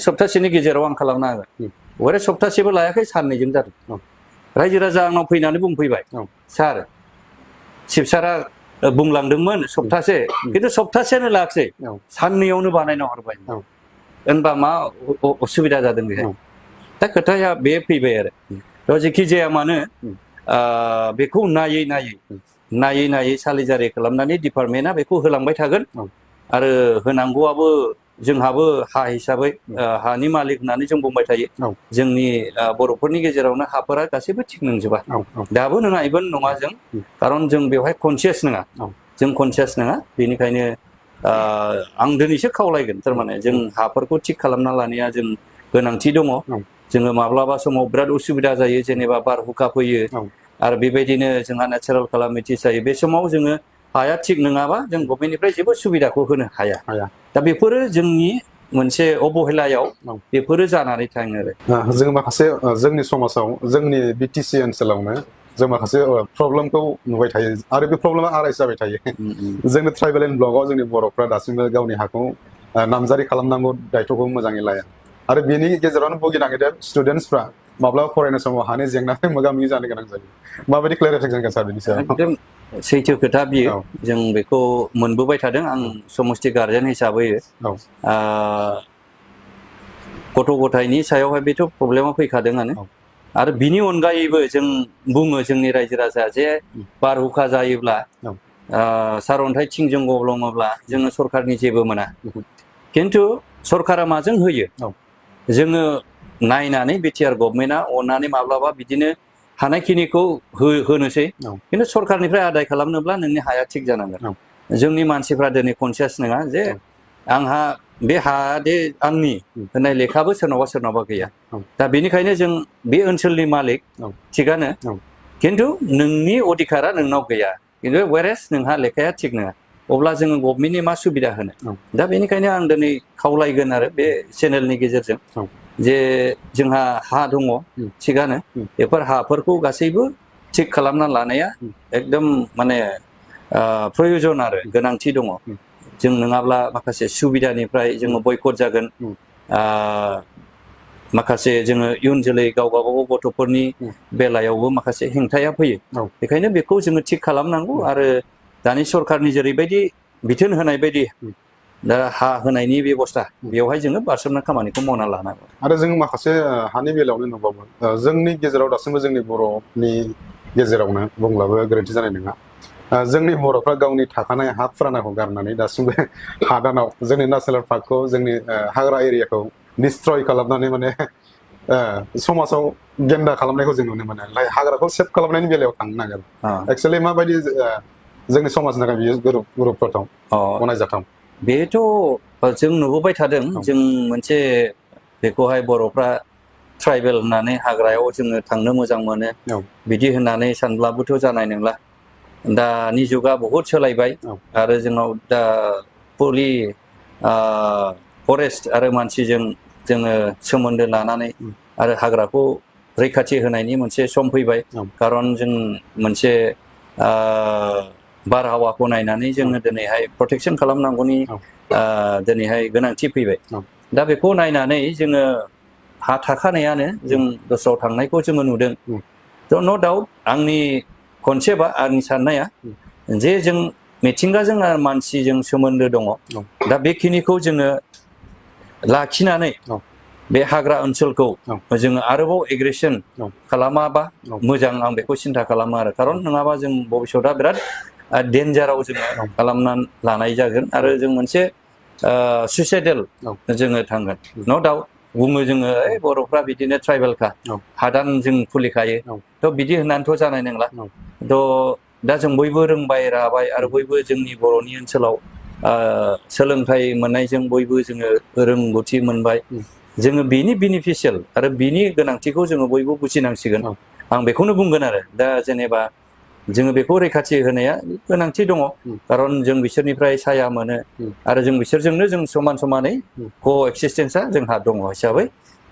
सप्तासेनि गेजेराव आं खालामना होगोन ओरै सप्तासेबो लायाखै साननैजों जादों रायजो राजा आंनाव फैनानै बुंफैबाय सार शिब सारा बुंलांदोंमोन सप्तासे खिन्थु सप्तासेयानो लायाखै साननैयावनो बानायना हरबाय होनबा मा असुबिदा जादों बेहाय दा खोथाया बे फैबाय आरो जेखि जाया मानो बेखौ नायै सालिजारि खालामनानै डिपार्टमेन्टआ बेखौ होलांबाय थागोन आरो होनांगौआबो जोंहाबो हा हिसाबै हानि मालिक होननानै जों बुंबाय थायो जोंनि बर'फोरनि गेजेरावनो हाफोरा गासैबो थिग नंजोबा दाबो नङा इभेन नङा जों खारन जों बेवहाय कनसियास नङा बेनिखायनो आं दिनैसो खावलायगोन थारमाने जों हाफोरखौ थिग खालामना लानाया जों गोनांथि दङ जोङो माब्लाबा समाव बिराद उसुबिदा जायो जेनेबा बारहुखा फैयो आरो बेबायदिनो जोंहा नेचारेल कालामिटिस जायो बे समाव जोङो हाया थिग नङाबा जों गभर्नमेन्टनिफ्राय जेबो सुबिदाखौ होनो हाया दा बेफोरो जोंनि मोनसे अबहेलायाव बेफोरो जानानै थाङो आरो जों माखासे जोंनि समाजाव जोंनि बिटिसि ओनसोलावनो जों माखासे प्रब्लेमखौ नुबाय थायो आरो बे प्रब्लेमा आरायज जाबाय थायो जोंनि ट्राइबेल एन्ड ब्लकआव जोंनि बर'फ्रा दासिमबो गावनि हाखौ नामजारि खालामनांगौ दायथ'खौ मोजाङै लाया आरो बेनि गेजेरावनो भुगिनांगौ स्टुडेन्टसफ्रा माब्लाबा फरायनाय समाव हानि जेंनाजों मोगा मोगि जानो गोनां जायो माबायदि क्लेरिफिकेसन सार बेनि सायाव एकदम सैथो खोथा बियो जों बेखौ मोनबोबाय थादों आं समष्टि गार्जेन हिसाबै गथ' गथायनि सायावहाय बेथ' प्रब्लेमा फैखादोंआनो आरो बिनि अनगायैबो जों बुङो जोंनि रायजो राजा जे बारहुखा जायोब्ला सारअन्थाइ थिंजों गब्लङोब्ला जोङो सरकारनि जेबो मोना खिन्थु सरकारा माजों होयो जोङो नायनानै बिटिआर गभर्नमेन्टआ अननानै माब्लाबा बिदिनो हानायखिनिखौ होनोसै खिन्थु सरकारनिफ्राय आदाय खालामनोब्ला नोंनि हाया थिग जानांगोन जोंनि मानसिफ्रा दिनै कनसियास नङा जे आंहा बे हादे आंनि होननाय लेखाबो सोरनावबा गैया दा बेनिखायनो जों बे ओनसोलनि मालिक थिगानो खिन्थु नोंनि अधिकारा नोंनाव गैया खिन्थु वेरेस नोंहा लेखाया थिग नङा अब्ला जोङो गभर्नमेन्टनि मा सुबिदा होनो दा बेनिखायनो आं दिनै खावलायगोन आरो बे चेनेलनि गेजेरजों जे जोंहा हा दङ थिगानो बेफोर हाफोरखौ गासैबो थिग खालामना लानाया एकदम माने प्रयजन आरो गोनांथि दङ जों नङाब्ला माखासे सुबिदानिफ्राय जोङो बयकट जागोन माखासे जोङो इयुन जोलै गावबागाव गथ'फोरनि बेलायावबो माखासे हेंथाया फैयो बेखायनो बेखौ जोङो थिग खालामनांगौ आरो दानि सरकारनि जेरैबायदि बिथोन होनाय बायदि दा हा होनायनि बेबस्था बेवहाय जोङो बारसोमना खामानिखौ मावना लानांगौ आरो जों माखासे हानि बेलायावनो नुबावो जोंनि गेजेराव दासिमबो जोंनि बर'नि गेजेरावनो बुंब्लाबो गोरोन्थि जानाय नङा जोंनि बर'फ्रा गावनि थाखानाय हा फुरानाखौ गारनानै दासिमबो हादानाव जोंनि नेसनेल पार्कखौ जोंनि हाग्रा एरियाखौ डिस्ट्रय खालामनानै माने समाजाव गेन्दा खालामनायखौ जों नुनो मोनो हाग्राखौ सेभ खालामनायनि बेलायाव थांनो नागिरो एक्सुवेलि माबायदि जोंनि समाजनि थाखाय बियो गोरोबथाव गनायजाथाव बेथ' जों नुबोबाय थादों जों मोनसे बेखौहाय बर'फ्रा ट्राइबेल होननानै हाग्रायाव जोङो थांनो मोजां मोनो बिदि होननानै सानब्लाबोथ' जानाय नंला दानि जुगा बहुद सोलायबाय आरो जोंनाव दा फुलि फरेस्ट आरो मानसिजों जोङो सोमोन्दो लानानै आरो हाग्राखौ रैखाथि होनायनि मोनसे सम फैबाय खारन जों मोनसे बारहावाखौ नायनानै जोङो दिनैहाय प्रटेकसन खालामनांगौनि दिनैहाय गोनांथि फैबाय दा बेखौ नायनानै जोङो हा थाखानायानो जों दस्रायाव थांनायखौ जोङो नुदों थ' न' डाउट आंनि कनसेप्टआ आंनि साननाया जे जों मिथिंगाजों आरो मानसिजों सोमोन्दो दङ दा बेखिनिखौ जोङो लाखिनानै बे हाग्रा ओनसोलखौ जोङो आरोबाव एग्रेसन खालामाबा मोजां आं बेखौ सिन्था खालामो आरो खारन नङाबा जों भबिष्यतआ बिराद डेन्जाराव जोङो खालामनानै लानाय जागोन आरो जों मोनसे सुइसाइडेल जोङो थांगोन न' डाउट बुङो जोङो बर'फ्रा बिदिनो ट्राइबेलखा हादान जों खुलिखायो थ' बिदि होननानैथ' जानाय नंला थ' दा जों बयबो रोंबाय राबाय आरो बयबो जोंनि बर'नि ओनसोलाव सोलोंथाइ मोननायजों बयबो जोङो रोंगौथि मोनबाय जोङो बिनि बेनिफिसियेल आरो बिनि गोनांथिखौ जोङो बयबो बुजिनांसिगोन आं बेखौनो बुंगोन आरो दा जेनेबा जोङो बेखौ रैखाथि होनाया गोनांथि दङ खारन जों बिसोरनिफ्राय साया मोनो आरो जों बिसोरजोंनो जों समान समानै क' एक्सिस्टेन्सआ जोंहा दङ हिसाबै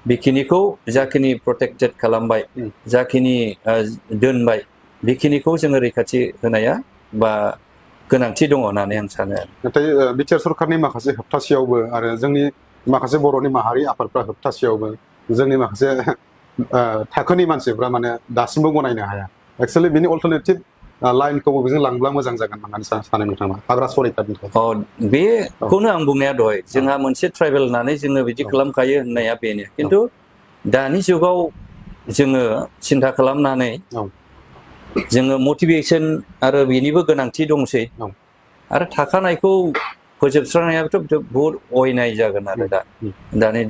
बेखिनिखौ जाखिनि प्रटेक्टेड खालामबाय जाखिनि दोनबाय बेखिनिखौ जोङो रैखाथि होनाया बा गोनांथि दङ होननानै आं सानो नाथाय बिटिआर सरकारनि माखासे होबथासेयावबो आरो जोंनि माखासे बर'नि माहारि आफादफ्रा होबथासेयावबो जोंनि माखासे थाखोनि मानसिफ्रा माने दासिमबो गनायनो हाया एक्चुअलि बिनि अल्टारनेटिभ लाइनखौ बेजों लांब्ला मोजां जागोन होननानै सानो नोंथाङा हाग्रा सरैखाथनि बेखौनो आं बुंनाया दहाय जोंहा मोनसे ट्राइबेल होननानै जोङो बिदि खालामखायो होननाया बेनो खिन्थु दानि जुगाव जोङो सिन्था खालामनानै जोङो मटिभेसन आरो बेनिबो गोनांथि दंसै आरो थाखानायखौ फोजोबस्रांनायाबोथ' बहुद अयनाय जागोन आरो दानि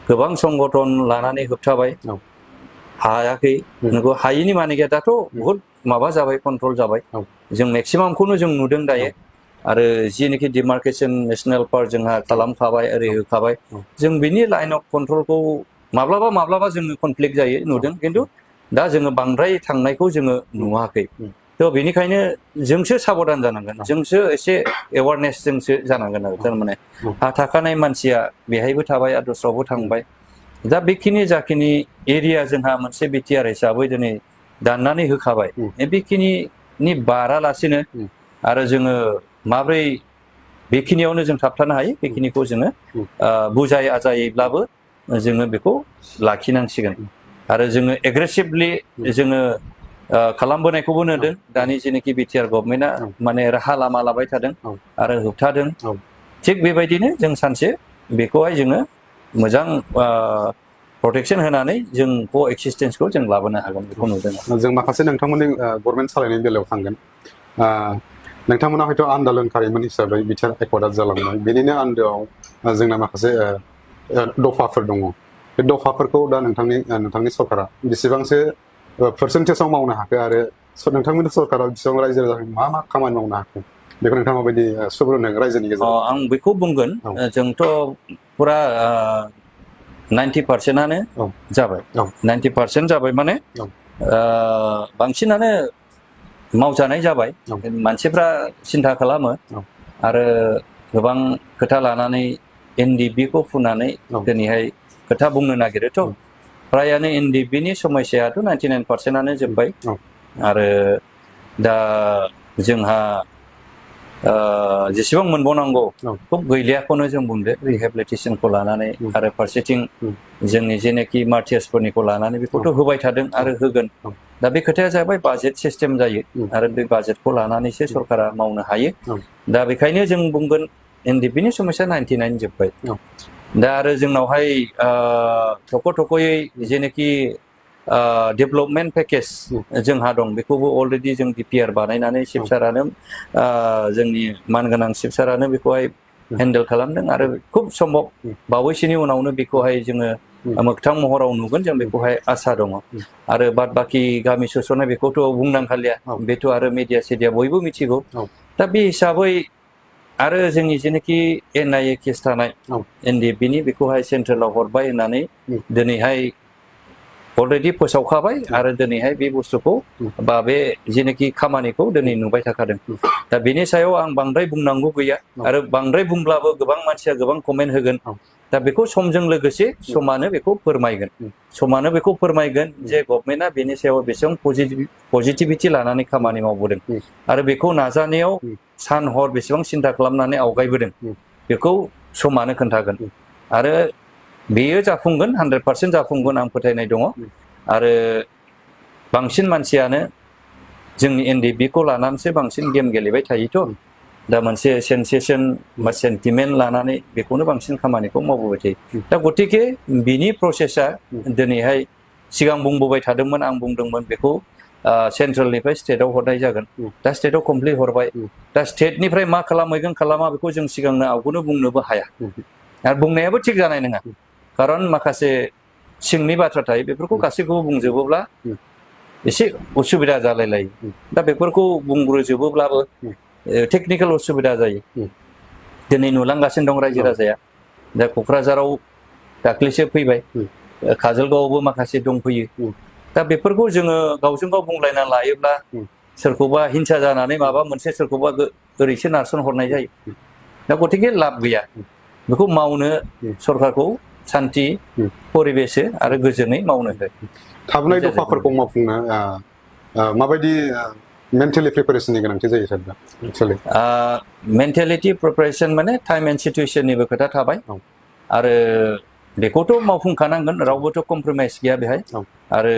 गोबां संगठन लानानै होबथाबाय हायाखै नोंगौ हायिनि माने गैया दाथ' बहुद माबा जाबाय कन्ट्रल जाबाय जों मेक्सिमामखौनो जों नुदों दायो आरो जिनोखि डिमार्केसन नेसनेल पार्क जोंहा खालामखाबाय ओरै होखाबाय जों बिनि लाइन अफ कन्ट्रलखौ माब्लाबा जोङो कनफ्लिक्ट जायो नुदों खिन्थु दा जोङो बांद्राय थांनायखौ जोङो नुवाखै थ' बेनिखायनो जोंसो साबधान जानांगोन जोंसो एसे एवारनेस जोंसो जानांगोन आरो थारमाने हा थाखानाय मानसिया बेहायबो थाबाय आरो दस्रायावबो थांबाय दा बेखिनि जाखिनि एरिया जोंहा मोनसे बिटिआर हिसाबै दिनै दाननानै होखाबाय बेखिनि बारालासिनो आरो जोङो माब्रै बेखिनियावनो जों थाबथानो हायो बेखिनिखौ जोङो बुजाय आजायैब्लाबो जोङो बेखौ लाखिनांसिगोन आरो जोङो एग्रेसिभलि जोङो खालामबोनायखौबो नुदों दानि जेनोखि बिटिआर गभर्नमेन्टआ माने राहा लामा लाबाय थादों आरो होबथादों थिग बेबायदिनो जों सानसे बेखौहाय जोङो मोजां प्रटेकसन होनानै जों क' एक्सिस्टेन्सखौ जों लाबोनो हागोन बेखौ नुदों जों माखासे नोंथांमोननि गभर्नमेन्ट सालायनायनि बेलायाव थांगोन नोंथांमोना हयथ' आन्दलनकारिमोन हिसाबै बिटिआर एकर्डआ जालांबाय बेनिनो आन्दोआव जोंना माखासे दफाफोर दङ बे दफाफोरखौ दा नोंथांनि सरकारा बेसेबांसो पार्सेन्टेजाव मावनो हाखो आरो नोंथांमोननि सरकारा बेसेबां रायजो राजाजों मा खामानि मावनो हाखो बेखौ नोंथाङा माबायदि सुबुरुन होनो रायजोनि गेजेराव आं बेखौ बुंगोन जोंथ' फुरा 90%आनो जाबाय 90% जाबाय माने बांसिनानो मावजानाय जाबाय मानसिफ्रा सिन्था खालामो आरो गोबां खोथा लानानै एनडिपिखौ फुनानै दिनैहाय खोथा बुंनो नागिरोथ' फ्रायानो एनडिपिनि समस्यायाथ' 99%आनो जोब्बाय आरो दा जोंहा जेसेबां मोनबावनांगौ खुब गैलियाखौनो जों बुंदो रिहेबिलिटेसनखौ लानानै आरो फारसेथिं जोंनि जेनाखि मार्टियार्सफोरनिखौ लानानै बेखौथ' होबाय थादों आरो होगोन दा बे खोथाया जाबाय बाजेट सिस्टेम जायो आरो बे बाजेटखौ लानानैसो सरकारा मावनो हायो दा बेखायनो जों बुंगोन एनडिपिनि समस्या 99 जोब्बाय दा आरो जोंनावहाय थख'यै जेनाखि डेभेलपमेन्ट पेकेज जोंहा दं बेखौबो अलरेडि जों डिपिआर बानायनानै चिफ सारानो जोंनि मानगोनां चिफ सारानो बेखौहाय हेन्डेल खालामदों आरो खुब सम्भब बावैसोनि उनावनो बेखौहाय जोङो मोगथां महराव नुगोन जों बेखौहाय आसा दङ आरो बाद बाखि गामि सोसननाय बेखौथ' बुंनांखालिया बेथ' आरो मिडिया सिडिया बयबो मिथिगौ दा बे हिसाबै आरो जोंनि जेनाखि एनआइए केस थानाय एनडिएफबिनि बेखौहाय सेन्ट्रेलाव हरबाय होननानै दिनैहाय अलरेडि फोसावखाबाय आरो दिनैहाय बे बुस्थुखौ बा बे जेनाखि खामानिखौ दिनै नुबाय थाखादों दा बेनि सायाव आं बांद्राय बुंनांगौ गैया आरो बांद्राय बुंब्लाबो गोबां मानसिया गोबां कमेन्ट होगोन दा बेखौ समजों लोगोसे समानो बेखौ फोरमायगोन जे गभर्नमेन्टआ बेनि सायाव बेसेबां पजिटिभिटि लानानै खामानि मावबोदों आरो बेखौ नाजानायाव सान हर बेसेबां सिन्था खालामनानै आवगायबोदों बेखौ समानो खोन्थागोन आरो बेयो जाफुंगोन 100% जाफुंगोन आं फोथायनाय दङ आरो बांसिन मानसियानो जोंनि एनडिएफबिखौ लानानैसो बांसिन गेम गेलेबाय थायोथ' दा मोनसे सेन्सेसन बा सेन्टिमेन्ट लानानै बेखौनो बांसिन खामानिखौ मावबोबाय थायो दा गतिके बिनि प्रसेसा दिनैहाय सिगां बुंबोबाय थादोंमोन आं बुंदोंमोन बेखौ सेन्ट्रेलनिफ्राय स्टेटआव हरनाय जागोन दा स्टेटआव कमप्लिट हरबाय दा स्टेटनिफ्राय मा खालामहैगोन खालामा बेखौ जों सिगांनो आवगोनो बुंनोबो हाया आरो बुंनायाबो थिग जानाय नङा खारन माखासे सिंनि बाथ्रा थायो बेफोरखौ गासैखौबो बुंजोबोब्ला एसे उसुबिदा जालाय लायो दा बेफोरखौ बुंग्रोजोबोब्लाबो टेक्निकेल उसुबिदा जायो दिनै नुलांगासिनो दं रायजो राजाया दा क'क्राझाराव दाख्लैसो फैबाय काजलगावआवबो माखासे दंफैयो दा बेफोरखौ जोङो गावजों गाव बुंलायना लायोब्ला सोरखौबा हिंसा जानानै माबा मोनसे सोरखौबा ओरैसो नारसन हरनाय जायो दा गतिके लाब गैया बेखौ मावनो सरकारखौ सान्थि परिबेसै आरो गोजोनै मावनो हो थाबनाय दफाफोरखौ मावफुंनो माबायदि मेन्टेलि प्रिपेरेसननि गोनांथि जायो सार दा एक्चुअली मेन्टेलिटि प्रिपेरेसन माने टाइम एन्ड सिचुएसननिबो खोथा थाबाय आरो बेखौथ' मावफुंखानांगोन रावबोथ' कमप्रमाइस गैया बेहाय आरो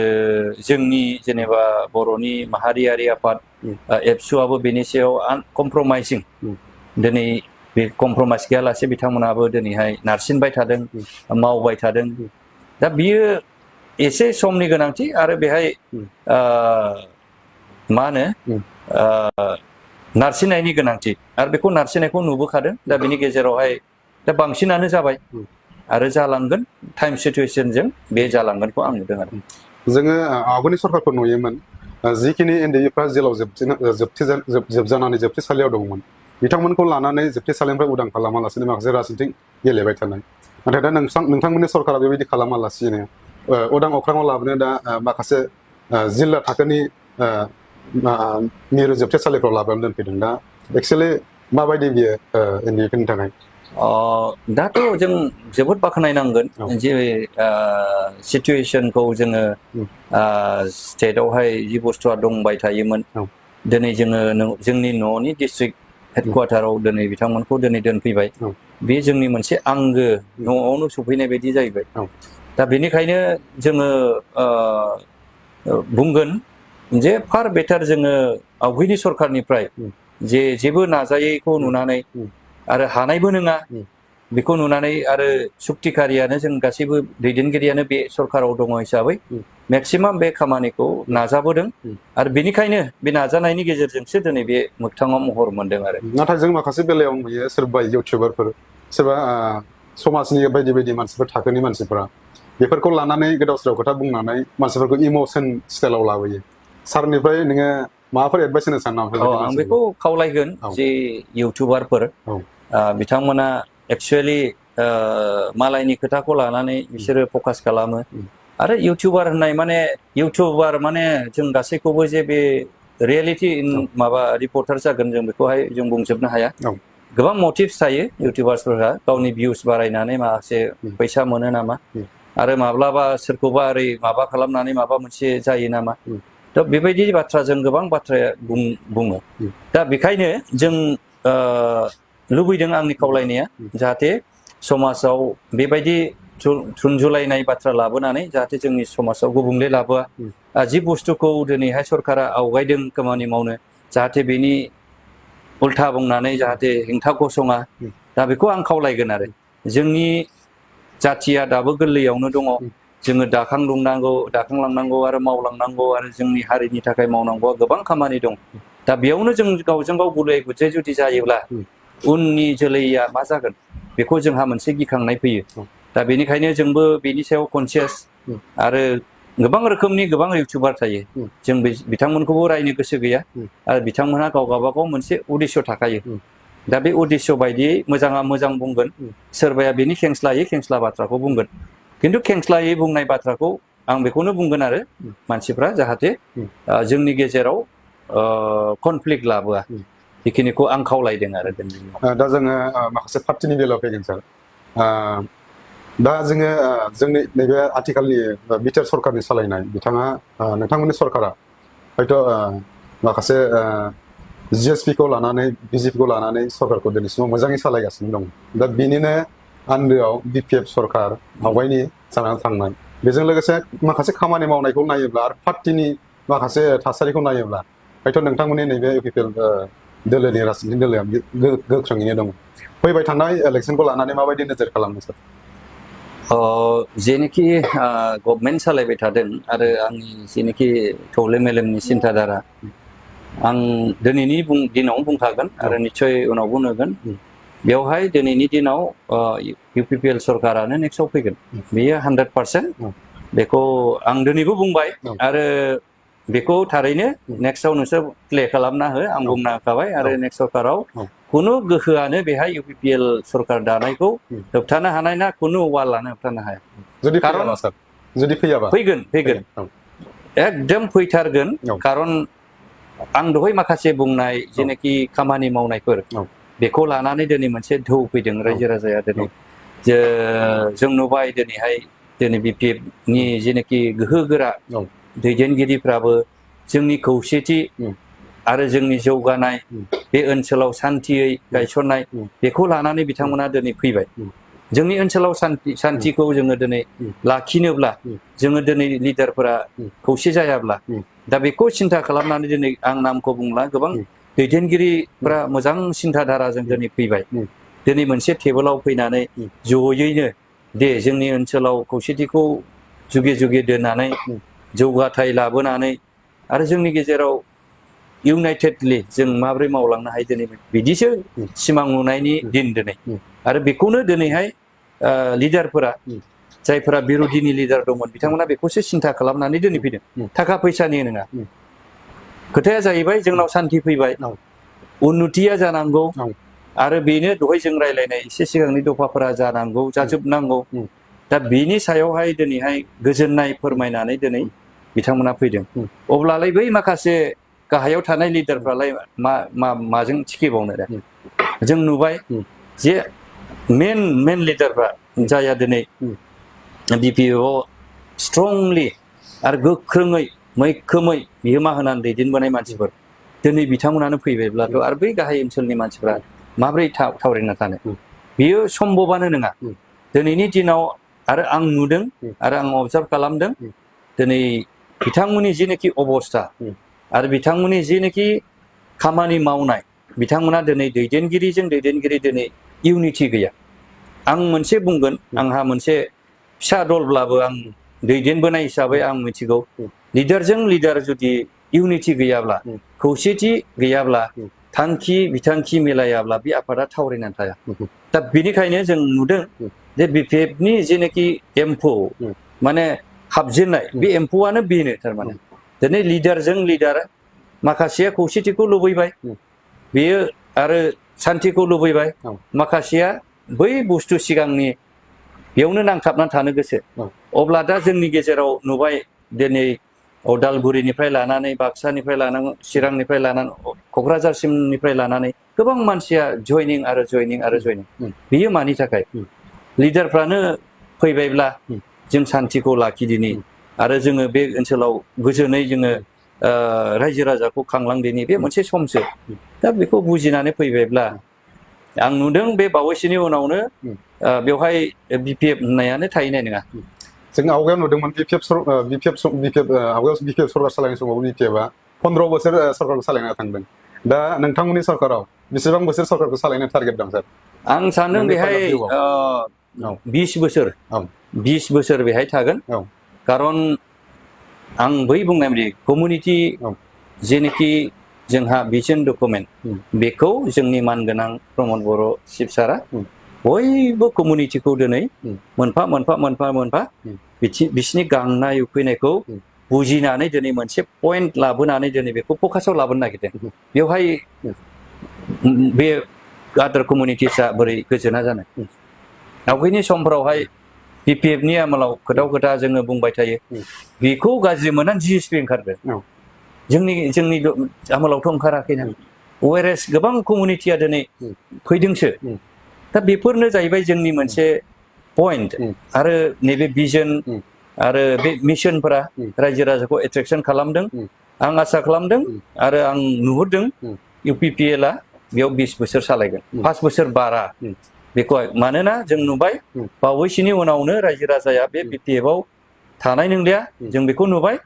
जोंनि जेनेबा बर'नि माहारियारि आफाद एबसुआबो बेनि सायाव कमप्रमाइजिं दिनै बे कमप्रमाइस गैयालासे बिथांमोनाबो दिनैहाय नारसिनबाय थादों मावबाय थादों दा बियो एसे समनि गोनांथि आरो बेहाय मा होनो नारसिननायनि गोनांथि आरो बेखौ नारसिननायखौ नुबोखादों दा बिनि गेजेरावहाय दा बांसिनानो जाबाय आरो जालांगोन टाइम सिचुएसनजों बे जालांगोनखौ आं नुदों आरो जोङो आवगोलनि सरकारखौ नुयोमोन जिखिनि एनडिएफ्रा जेलाव जोबजानानै जोबथेसालियाव दंमोन बिथांमोनखौ लानानै जोबथेसालिनिफ्राय उदां खालामालासिनो माखासे राजनीति गेलेबाय थानाय नाथाय दा नोंथांमोननि सरकारा बेबायदि खालामालासिनो उदां अख्राङाव लाबोनो दा माखासे जिल्ला थाखोनि मिरु जोबथेसालिफ्राव लाबोनानै दोनफैदों दा एक्चुअली माबायदि बियो एनडिएफनि थाखाय दाथ' जों जोबोद बाख्नायनांगोन जे सिचुएसनखौ जोङो स्टेटआवहाय जि बुस्थुआ दंबाय थायोमोन दिनै जोङो जोंनि न'नि डिस्ट्रिक्ट हेडक्वार्टाराव दिनै बिथांमोनखौ दिनै दोनफैबाय बे जोंनि मोनसे आंगो न'आवनो सफैनाय बायदि जाहैबाय दा बेनिखायनो जोङो बुंगोन जे फार बेटार जोङो आवगायनि सरकारनिफ्राय जे जेबो नाजायैखौ नुनानै आरो हानायबो नङा बेखौ नुनानै आरो सुक्तिकारियानो जों गासैबो दैदेनगिरियानो बे सरकाराव दङ हिसाबै मेक्सिमाम बे खामानिखौ नाजाबोदों आरो बेनिखायनो बे नाजानायनि गेजेरजोंसो दिनै बे मोगथाङाव महर मोनदों आरो नाथाय जों माखासे बेलायाव नुयो सोरबा इउटिउबारफोर सोरबा समाजनि बायदि बायदि मानसिफोर थाखोनि मानसिफोरा बेफोरखौ लानानै गोदाव सोराव खोथा बुंनानै मानसिफोरखौ इमोसन स्टाइलाव लाबोयो सारनिफ्राय नोङो माबाफोर एडभाइस होनो सानो नामा आं बेखौ खावलायगोन जे इउटिउबारफोर बिथांमोना एक्चुअलि मालायनि खोथाखौ लानानै बिसोरो फकास खालामो आरो इउटिउबार होननाय माने इउटिउबार माने जों गासैखौबो जे बे रियेलिटि माबा रिपर्टार जागोन जों बेखौहाय जों बुंजोबनो हाया गोबां मटिभ्स थायो इउटिउबार्सफोरहा गावनि भिउस बारायनानै माखासे फैसा मोनो नामा आरो माब्लाबा सोरखौबा ओरै माबा खालामनानै माबा मोनसे जायो नामा दा बेबायदि बाथ्राजों गोबां बाथ्राया बुङो दा बेखायनो जों लुबैदों आंनि खावलायनाया जाहाथे समाजाव बेबायदि थुनजुलायनाय बाथ्रा लाबोनानै जाहाथे जोंनि समाजाव गुबुंले लाबोआ जि बुस्थुखौ दिनैहाय सरकारा आवगायदों खामानि मावनो जाहाथे बेनि उल्था बुंनानै जाहाथे हेंथा गसङा दा बेखौ आं खावलायगोन आरो जोंनि जाथिया दाबो गोरलैयावनो दङ जोङो दाखांलांनांगौ आरो मावलांनांगौ आरो जोंनि हारिनि थाखाय मावनांगौआ गोबां खामानि दं दा बेयावनो जों गावजों गाव गुलाय गुजाय जुदि जायोब्ला उननि जोलैया मा जागोन बेखौ जोंहा मोनसे गिखांनाय फैयो दा बेनिखायनो जोंबो बेनि सायाव कनसियास आरो गोबां रोखोमनि गोबां इउटिउबार थायो जों बिथांमोनखौबो रायनो गोसो गैया आरो बिथांमोनहा गावबागाव मोनसे उद्देश्य थाखायो दा बे उद्देश्य बायदियै मोजाङा मोजां बुंगोन सोरबाया बेनि खेंस्ला बाथ्राखौ बुंगोन खिन्थु खेंस्लायै बुंनाय बाथ्राखौ आं बेखौनो बुंगोन आरो मानसिफ्रा जाहाथे जोंनि गेजेराव कनफ्लिक्ट लाबोआ बेखिनिखौ आं खावलायदों आरो दा जोङो माखासे पार्टिनि बेलायाव फैगोन सार दा जोङो जोंनि नैबे आथिखालनि बिटिआर सरकारनि सालायनाय बिथाङा नोंथांमोननि सरकारा हयथ' माखासे जिएसपिखौ लानानै बिजेपिखौ लानानै सरकारखौ दिनैसिमाव मोजाङै सालायगासिनो दं दा बिनिनो आन्दोआव बिपिएफ सरकार आवगायनि जानानै थांनाय बेजों लोगोसे माखासे खामानि मावनायखौ नायोब्ला आरो पार्टिनि माखासे थासारिखौ नायोब्ला हयथ' नोंथांमोननि नैबे इउपिपिएल दोलोनि राजनीति दोलोआ गोख्रोङैनो दङ फैबाय थानाय इलेक्सनखौ लानानै माबायदि नोजोर खालामो सार जेनोखि गभर्नमेन्ट सालायबाय थादों आरो आंनि जेनोखि थौले मेलेमनि सिन्थाधारा आं दिनैनि दिनाव बुंखागोन आरो निस्सय उनावबो नुगोन बेवहाय दिनैनि दिनाव UPPL सरकारानो नेक्स्टआव फैगोन बेयो 100%। बेखौ आं दिनैबो बुंबाय आरो बेखौ थारैनो नेक्स्टआव नोंसोर प्ले खालामना हो आं बुंना होखाबाय आरो नेक्स्ट सरकाराव खुनु गोहोआनो बेहाय UPPL सरकार दानायखौ होबथानो हानाय ना खुनु वालानो होबथानो हाया। जुदि फैयाबा फैगोन एकदम फैथारगोन। खारन आं दहाय माखासे बुंनाय जेनाखि खामानि मावनायफोर बेखौ लानानै दिनै मोनसे ढौ फैदों रायजो राजाया दिनै जों नुबाय दिनैहाय दिनै BPF नि जेनाखि गोहोगोरा दैदेनगिरिफ्राबो जोंनि खौसेथि आरो जोंनि जौगानाय बे ओनसोलाव सान्थियै गायसननाय बेखौ लानानै बिथांमोना दिनै फैबाय। जोंनि ओनसोलाव सान्थिखौ जोङो दिनै लाखिनोब्ला जोङो दिनै लिडारफोरा खौसे जायाब्ला दा बेखौ सिन्था खालामनानै दिनै आं नामखौ बुंला गोबां दैदेनगिरिफ्रा मोजां सिन्था धाराजों दिनै फैबाय। दिनै मोनसे टेबोलाव फैनानै जयैनो दे जोंनि ओनसोलाव खौसेथिखौ जुगे जुगे दोननानै जौगाथाय लाबोनानै आरो जोंनि गेजेराव इउनाइटेडलि जों माबोरै मावलांनो हायो दिनै बिदिसो सिमां नुनायनि दिन दिनै। आरो बेखौनो दिनैहाय लिडारफोरा जायफोरा बिर'धिनि लिडार दंमोन बिथांमोना बेखौसो सिन्था खालामनानै दिनै फैदों। थाखा फैसानि नङा, खोथाया जाहैबाय जोंनाव सान्थि फैबाय, उन्नतिया जानांगौ आरो बेनो दहाय जों रायलायनाय एसे सिगांनि दफाफोरा जानांगौ जाजोबनांगौ। दा बेनि सायावहाय दिनैहाय गोजोननाय फोरमायनानै दिनै बिथांमोना फैदों। अब्लालाय बै माखासे गाहायाव थानाय लिडारफ्रालाय माजों थिखिबावनो दा जों नुबाय जे मेन लिडारफ्रा जाया दिनै BPF आव स्ट्रंलि आरो गोख्रोङै मैखोमै बिहोमा होनानै दैदेनबोनाय मानसिफोर दिनै बिथांमोनानो फैबायब्लाथ' आरो बै गाहाय ओनसोलनि मानसिफ्रा माबोरै थावरिना थानो बियो सम्भबानो नङा। दिनैनि दिनाव आरो आं नुदों आरो आं अबजार्भ खालामदों दिनै बिथांमोननि जेनाखि अबस्था आरो बिथांमोननि जेनाखि खामानि मावनाय बिथांमोना दिनै दैदेनगिरिजों दैदेनगिरि दिनै इउनिटि गैया। आं मोनसे बुंगोन, आंहा मोनसे फिसा दलब्लाबो आं दैदेनबोनाय हिसाबै आं मिथिगौ लिडारजों लिडार जुदि इउनिटि गैयाब्ला खौसेथि गैयाब्ला थांखि बिथांखि मिलायाब्ला बे आफादा थावरिनानै थाया। दा बेनिखायनो जों नुदों जे BPF नि जेनाखि एम्फौ माने हाबजेननाय बे एम्फौआनो बेनो थारमाने दिनै लिडारजों लिडार माखासेया खौसेथिखौ लुबैबाय बेयो आरो सान्थिखौ लुबैबाय, माखासेया बै बुस्थु सिगांनि बेयावनो नांथाबनानै थानो गोसो। अब्ला दा जोंनि गेजेराव नुबाय दिनै उदालगुरिनिफ्राय लानानै बाक्सानिफ्राय लानानै चिरांनिफ्राय लानानै क'क्राझारसिमनिफ्राय लानानै गोबां मानसिया जयनिं आरो जयनिं आरो जयनिं। बेयो मानि थाखाय लिडारफ्रानो फैबायब्ला जों सान्थिखौ लाखिदिनि आरो जोङो बे ओनसोलाव गोजोनै जोङो रायजो राजाखौ खांलांदिनि बे मोनसे समसो। दा बेखौ बुजिनानै फैबायब्ला आं नुदों बे बावैसोनि उनावनो बेवहाय BPF होननायानो थाहैनाय नङा। जों आवगायाव नुदोंमोन BPF आवगायाव BPF सरकार सालायनाय समाव BPF आ 15 बोसोर सरकारखौ सालायना थांदों। दा नोंथांमोननि सरकाराव बेसेबां बोसोर सरकारखौ सालायनो टारगेट दं सार? आं सानदों बेहाय 20 बोसोर बेहाय थागोन। खारन आं बै बुंनाय बायदि कमिउनिटि जेनोखि जोंहा भिजन डकुमेन्ट बेखौ जोंनि मानगोनां प्रमद बर' चिफ सारा बयबो कमिउनिटिखौ दिनै मोनफा मोनफा बिसिनि गांनाय उखैनायखौ बुजिनानै दिनै मोनसे पइन्ट लाबोनानै दिनै बेखौ फकासाव लाबोनो नागिरदों। बेवहाय बे आदार कमिउनिटिसआ बोरै गोजोना जानो? आवगायनि समफोरावहाय BPF नि आमोलाव खोथा जोङो बुंबाय थायो बेखौ गाज्रि मोननानै GSP ओंखारदों। जोंनि आमोलावथ' ओंखाराखैना। वेरेस गोबां कमिउनिटिया दिनै फैदोंसो। दा बेफोरनो जाहैबाय जोंनि मोनसे पइन्ट आरो नैबे भिजन आरो बे मिशनफोरा रायजो राजाखौ एट्रेक्सन खालामदों। आं आसा खालामदों आरो आं नुहुरदों UPPL आ बेयाव 20 बोसोर सालायगोन, 5 बोसोर बारा बेखौहाय। मानोना जों नुबाय बावैसोनि उनावनो रायजो राजाया बे BPF आव थानाय नंलिया, जों बेखौ नुबाय।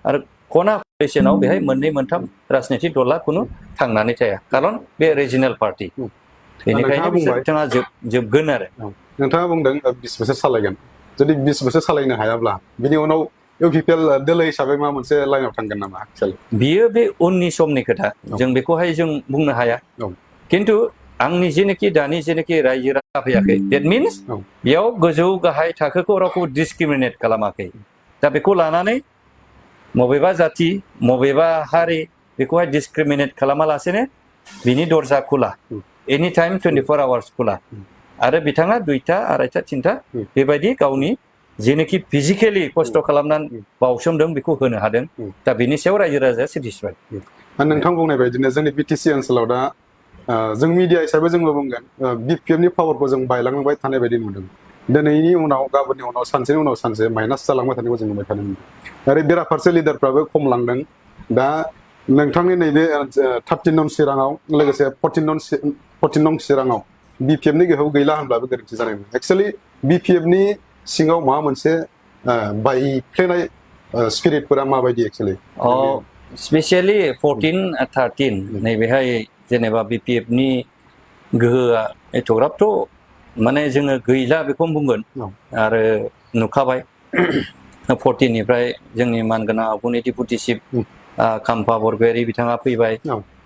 आरो खना खनलायाव बेहाय मोननै मोनथाम राजनितिक दला खुनु थांनानै थाया, खारन बे रिजनेल पार्टी। बेनिखायनो बिथाङा जोबगोन आरो। नोंथाङा बुंदों 20 बोसोर सालायगोन। जुदि 20 बोसोर सालायनो हायाब्ला बिनि उनाव UPPL दोलो हिसाबै मा मोनसे लाइनाव थांगोन नामा? बियो बे उननि समनि खोथा, जों बेखौहाय जों बुंनो हाया। खिन्थु आंनि जेनेखि दानि जेनेखि रायजो राजा फैयाखै डेट मिन्स बेयाव गोजौ गाहाय थाखोखौ रावखौ डिसक्रिमिनेट खालामाखै दा बेखौ लानानै मबेबा जाति मबेबा हारि बेखौहाय डिसक्रिमिनेट खालामालासेनो बिनि दरजा खुला एनि टाइम 24 आवार्स खुला आरो बिथाङा 2टा 2:30 3टा बेबायदि गावनि जेनेखि फिजिकेलि खस्थ' खालामनानै बावसोमदों बेखौ होनो हादों दा बेनि सायाव रायजो राजाया सेटिसफाइड नोंथां बुंनाय बायदिनो जोंनि बिटिसि ओनसोलाव दा जों मिडिया हिसाबै जोंबो बुंगोन बिपिएफनि पावारखौ जों बायलांबाय थानाय बायदि नुदों दिनैनि उनाव गाबोननि उनाव सानसेनि उनाव सानसे माइनास जालांबाय थानायखौ जों नुबाय थानो मोनदों आरो बेराफारसे लिडारफ्राबो खमलांदों दा नोंथांनि नैबे 13 नं चिराङाव लोगोसे 14 नं चिराङाव बिपिएफनि गोहोआव गैला होनब्लाबो गोरोन्थि जानाय नङा एक्चुअली बिपिएफनि सिङाव माबा मोनसे बायफ्लेनाय स्पिरिटफोरा माबायदि एक्चुअली स्पेसियेलि 14 13 नैबेहाय जेनेबा बिपिएफनि गोहोआ एथ'ग्राबथ' माने जोङो गैला बेखौ बुंगोन आरो नुखाबाय 14 निफ्राय जोंनि मानगोनां आगुनि डिपुटि चिफ खाम्फा बरगयारि बिथाङा फैबाय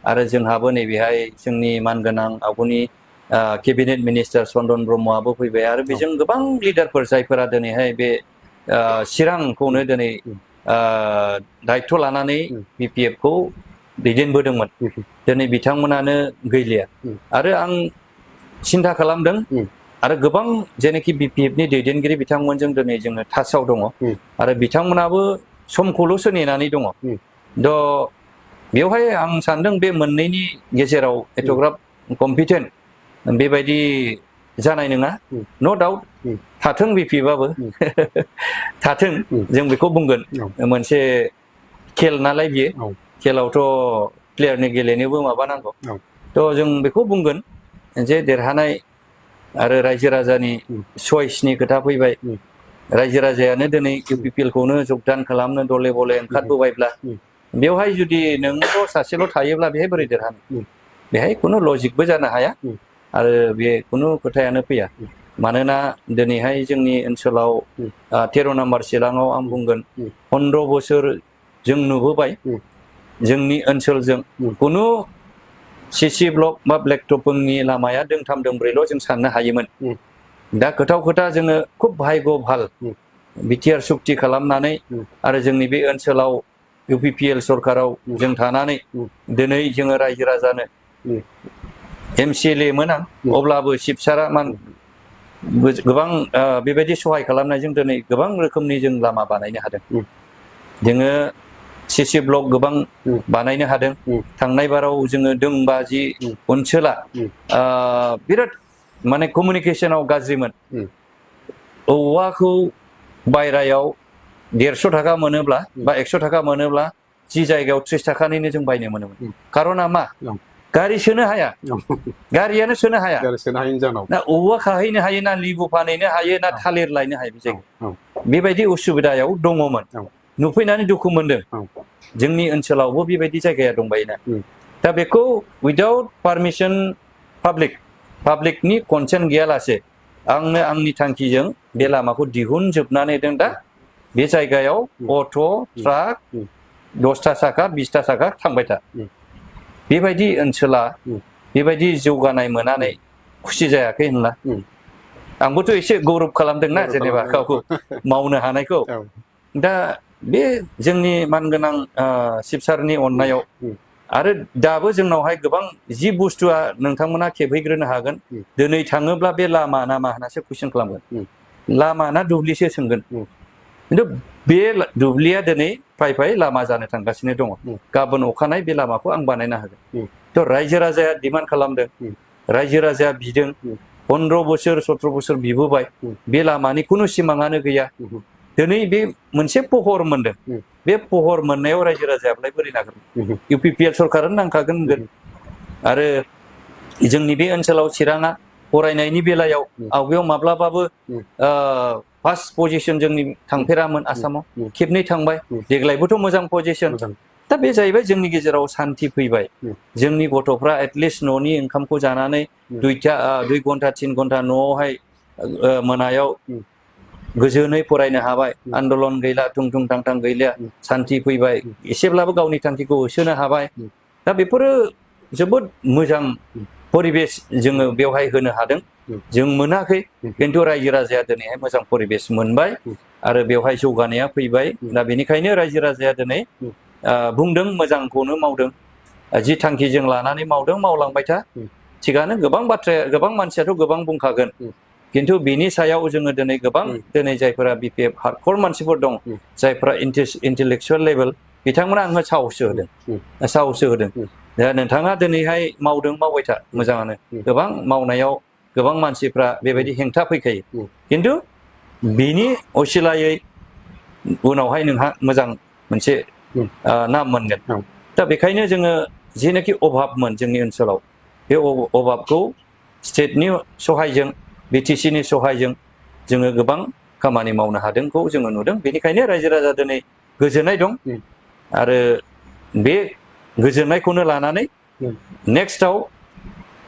आरो जोंहाबो नैबेहाय जोंनि मानगोनां आगुनि केबिनेट मिनिस्टार चन्दन ब्रह्मआबो फैबाय आरो बेजों गोबां लिडारफोर जायफोरा दिनैहाय बे चिरांखौनो दिनै दायित्व लानानै बिपिएफखौ दैदेनबोदोंमोन दिनै बिथांमोनानो गैलिया आरो आं सिन्था खालामदों आरो गोबां जेनेखि बिपिएफनि दैदेनगिरि बिथांमोनजों दिनै जोङो टाचआव दङ आरो बिथांमोनाबो समखौल'सो नेनानै दङ द बेवहाय आं सानदों बे मोननैनि गेजेराव एथ'ग्राब कम्पिटेन्ट बेबायदि जानाय नङा न' डाउट थाथों बिपिएफआबो थाथों जों बेखौ बुंगोन मोनसे खेल नालाय बियो खेलावथ' प्लेयारनि गेलेनोबो माबा नांगौ थ' जों बेखौ बुंगोन जे देरहानाय आरो रायजो राजानि चइसनि खोथा फैबाय रायजो राजायानो दिनै UPPL खौनो जगदान खालामनो दले बले ओंखारबोबायब्ला बेवहाय जुदि नोंल' सासेल' थायोब्ला बेहाय बोरै देरहानो बेहाय खुनु लजिकबो जानो हाया आरो बे खुनु खोथायानो फैया मानोना दिनैहाय जोंनि ओनसोलाव 13 नम्बर चिराङाव आं बुंगोन 15 बोसोर जों नुबोबाय जोंनि ओनसोलजों खुनु सिसि ब्लक बा ब्लेक टपिंनि लामाया दोंथाम दोंब्रैल' जों साननो हायोमोन दा खोथाव खोथा जोङो खुब भाग्य भाल बिटिआर सुक्ति खालामनानै आरो जोंनि बे ओनसोलाव UPPL सरकाराव जों थानानै दिनै जोङो रायजो राजानो MCLA मोना अब्लाबो सिपसारा गोबां बेबायदि सहाय खालामनायजों दिनै गोबां रोखोमनि जों लामा बानायनो हादों जोङो सिसि ब्लक गोबां बानायनो हादों थांनाय बाराव जोङो दोंबाजि ओनसोला बिराद माने कमिउनिकेशनाव गाज्रिमोन औवाखौ बायरायाव 150 थाखा मोनोब्ला बा 100 थाखा मोनोब्ला जि जायगायाव 30 थाखानिनो जों बायनो मोनोमोन खारना मा गारि सोनो हाया गारियानो सोनो हाया ना औवा खाहैनो हायो ना लिबु फानहैनो हायो ना थालिर लायनो हायो बे जायगायाव बेबायदि उसुबिदायाव दङमोन नुफैनानै दुखु मोनदों जोंनि ओनसोलावबो बेबायदि जायगाया दंबायोना दा बेखौ उइदाउट पारमिसन पाब्लिकनि कनसेन्ट गैयालासे आंनो आंनि थांखिजों बे लामाखौ दिहुनजोबनानै दों दा बे जायगायाव अट' ट्राक 10टा साखा 20टा साखा थांबाय था बेबायदि ओनसोला बेबायदि जौगानाय मोननानै खुसि जायाखै होनला आंबोथ' एसे गौरब खालामदोंना जेनेबा गावखौ मावनो हानायखौ दा बे जोंनि मानगोनां चिफ सारनि अननायाव आरो दाबो जोंनावहाय गोबां जि बुस्थुआ नोंथांमोना खेबहैग्रोनो हागोन दिनै थाङोब्ला बे लामा नामा होननासो कुइसन खालामगोन लामा ना दुब्लिसो सोंगोन खिन्थु बे दुब्लिया दिनै फाय लामा जानो थांगासिनो दङ गाबोन अखानाय बे लामाखौ आं बानायना होगोन थ' रायजो राजाया डिमान्ड खालामदों रायजो राजाया बिदों 15 बोसोर 17 बोसोर बिबोबाय बे लामानि खुनु सिमाङानो गैया दिनै बे मोनसे पहर मोनदों बे पहर मोननायाव रायजो राजायालाय बोरै नागारगोन UPPL सरकारानो नांखागोन होनगोन आरो जोंनि बे ओनसोलाव चिराङा फरायनायनि बेलायाव आवगायाव माब्लाबाबो फार्स्ट पजिशन जोंनि थांफेरामोन आसामाव खेबनै थांबाय देग्लायबोथ' मोजां पजिशन दा बे जाहैबाय जोंनि गेजेराव सान्ति फैबाय जोंनि गथ'फ्रा एटलिस्ट न'नि ओंखामखौ जानानै 2 घन्टा 3 घन्टा न'आवहाय मोनायाव गोजोनै फरायनो हाबाय आन्दलन गैला थुं थुं थां थां गैला सान्ति फैबाय एसेब्लाबो गावनि थांखिखौ होसोनो हाबाय दा बेफोरो जोबोद मोजां परिबेस जोङो बेवहाय होनो हादों जों मोनाखै खिन्थु रायजो राजाया दिनैहाय मोजां परिबेस मोनबाय आरो बेवहाय जौगानाया फैबाय दा बेनिखायनो रायजो राजाया दिनै बुंदों मोजांखौनो मावदों जि थांखिजों लानानै मावदों मावलांबाय था थिगानो गोबां बाथ्राया गोबां मानसियाथ' गोबां बुंखागोन खिन्थु बिनि सायाव जोङो दिनै गोबां दिनै जायफोरा बिपिएफ हार्डक'र मानसिफोर दं जायफोरा इन्टेलेक्सुवेल लेभेल बिथांमोना आंनो साहसो होदों दा नोंथाङा दिनैहाय मावबाय था मोजाङानो गोबां मावनायाव गोबां मानसिफ्रा बेबायदि हेंथा फैखायो खिन्थु बिनि असिलायै उनावहाय नोंहा मोजां मोनसे नाम मोनगोन दा बेखायनो जोङो जेनाखि अभाबमोन जोंनि ओनसोलाव बे अभाबखौ स्टेटनि सहायजों बिटिसिनि सहायजों जोङो गोबां खामानि मावनो हादोंखौ जोङो नुदों बेनिखायनो रायजो राजा दिनै गोजोननाय दं आरो बे गोजोननायखौनो लानानै नेक्स्टआव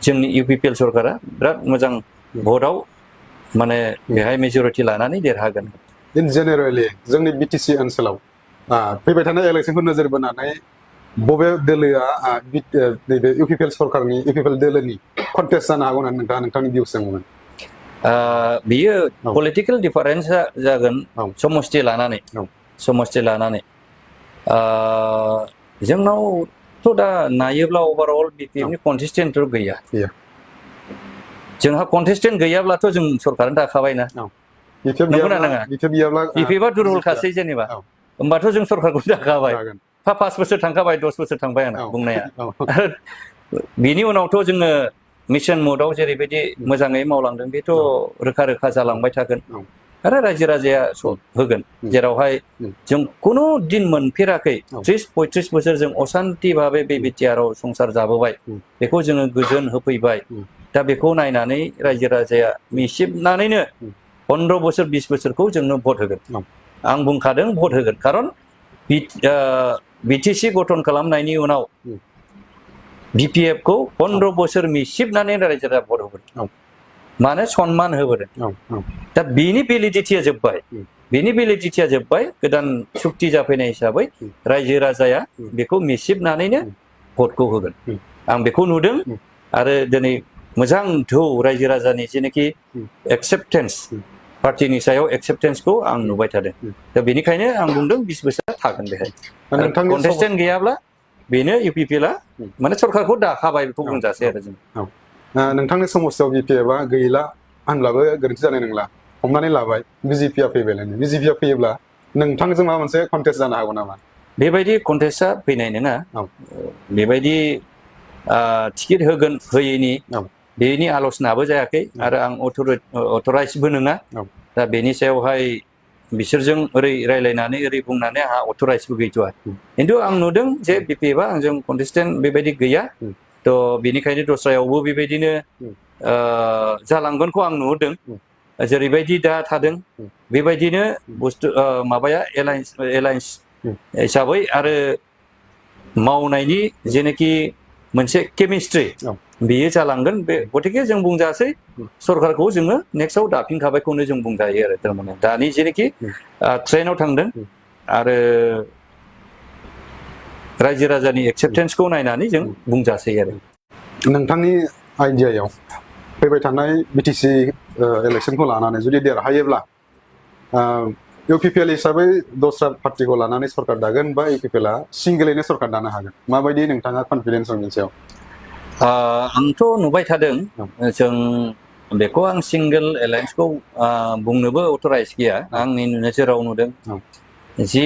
जोंनि UPPL सरकारा बिराद मोजां भटआव माने बेहाय मेजरिटि लानानै देरहागोन इन जेनेरेलि जोंनि बिटिसि ओनसोलाव फैबाय थानाय इलेक्सनखौ नोजोर बोनानै बबे दोलोआ नैबे UPPL सरकारनि UPPL दोलोनि कन्टेस्ट जानो हागौ होननानै नोंथांनि भिउस दंमोन बियो पलिटिकेल डिफारेन्सआ जागोन समष्टि लानानै जोंनावथ' दा नायोब्ला ओभारअल बिपिएफनि कन्टेस्टेन्टथ' गैया जोंहा कन्टेस्टेन्ट गैयाब्लाथ' जों सरकारानो दाखाबायना नंगौना नङा बिपिएफआ दुरबलखासै जेनेबा होमबाथ' जों सरकारखौ दाखाबाय 5 बोसोर थांखाबाय 10 बोसोर थांबाय आंना बुंनाया बिनि उनावथ' जोङो मिशन मोडआव जेरैबायदि मोजाङै मावलांदों बेथ' रोखा रोखा जालांबाय थागोन आरो रायजो राजाया होगोन जेरावहाय जों खुनु दिन मोनफेराखै 30-35 बोसोर जों असान्ति भाबे बे बिटिआरआव संसार जाबोबाय बेखौ जोङो गोजोन होफैबाय दा बेखौ नायनानै रायजो राजाया मिसिबनानैनो 15 बोसोर 20 बोसोरखौ जोंनो भट होगोन आं बुंखादों भट होगोन खारन बिटिसि गठन खालामनायनि उनाव बिपिएफखौ 15 बोसोर मिसिबनानै रायजो राजा भट होबोदों मानो सनमान होबोदों दा बिनि भेलिडिटिया जोब्बाय गोदान सुक्ति जाफैनाय हिसाबै रायजो राजाया बेखौ मिसिबनानैनो भटखौ होगोन आं बेखौ नुदों आरो दिनै मोजां धौ रायजो राजानि जेनाखि एक्सेप्टेन्स पार्टिनि सायाव एक्सेप्टेन्सखौ आं नुबाय थादों दा बेनिखायनो आं बुंदों 20 बोसोरा थागोन बेहाय कन्टेस्टेन्ट गैयाब्ला बेनो UPPLआ माने सरकारखौ दाखाबाय बेखौ बुंजासै आरो जों नोंथांनि समस्याव बिपिएफआ गैला होनब्लाबो गोरोन्थि जानाय नंला हमनानै लाबाय बिजेपिआ फैबायलायनो बिजेपिआ फैयोब्ला नोंथांजों माबा मोनसे कन्टेस्ट जानो हागौ नामा बेबायदि कन्टेस्टआ फैनाय नङा बेबायदि टिकेट होगोन होयैनि बेनि आल'सनाबो जायाखै आरो आं अथराइजबो नङा दा बेनि सायावहाय बिसोरजों ओरै रायलायनानै ओरै बुंनानै आंहा अथराइजबो गैथ'आ खिन्थु आं नुदों जे बिपिएफआ आंजों कन्टेस्टेन्ट बेबायदि गैया थ' बेनिखायनो दस्रायावबो बेबायदिनो जालांगोनखौ आं नुहुरदों जेरैबायदि दा थादों बेबायदिनो बुस्थु माबाया एलायन्स हिसाबै आरो मावनायनि जेनाखि मोनसे केमिस्ट्रि बेयो जालांगोन बे गतिके जों बुंजासै सरकारखौ जोङो नेक्स्टआव दाफिनखाबायखौनो जों बुंजायो आरो थारमाने दानि जेनाखि ट्रेनाव थांदों आरो रायजो राजानि एक्सेप्टेन्सखौ नायनानै जों बुंजासै आरो नोंथांनि आइडियायाव फैबाय थानाय बिटिसि इलेक्सनखौ लानानै जुदि देरहायोब्ला UPPL हिसाबै दस्रा पार्टिखौ लानानै सरकार दागोन बा UPPLआ सिंगेलैनो सरकार दानो हागोन माबायदि नोंथाङा कनफिडेन्स दं बेनि सायाव आंथ' नुबाय थादों जों बेखौ आं सिंगेल एलायन्सखौ बुंनोबो अथराइज गैया आंनि नोजोराव नुदों जि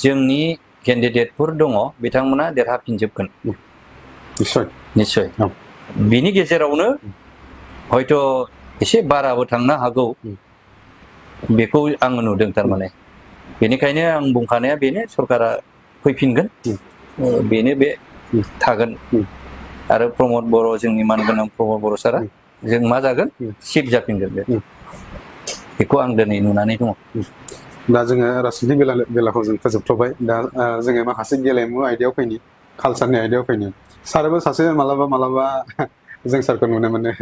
जोंनि केन्डिडेटफोर दङ बिथांमोना देरहाफिनजोबगोन निस्सय बिनि गेजेरावनो हयथ' एसे बाराबो थांनो हागौ बेखौ आङो नुदों थारमाने बेनिखायनो आं बुंखानाया बेनो सरकारा फैफिनगोन बेनो बे थागोन आरो प्रमद बर' जोंनि मानगोनां प्रमद बर' सारा जों मा जागोन चिफ जाफिनगोन बेखौ आं दिनै नुनानै दङ दा जोङो राजनिति बेलाखौ जों फोजोबथ'बाय दा जोङो माखासे गेलेमु आयदायाव फैनि कालचारनि आयदायाव फैनि साराबो सासे मालाबा जों सारखौ नुनो मोनो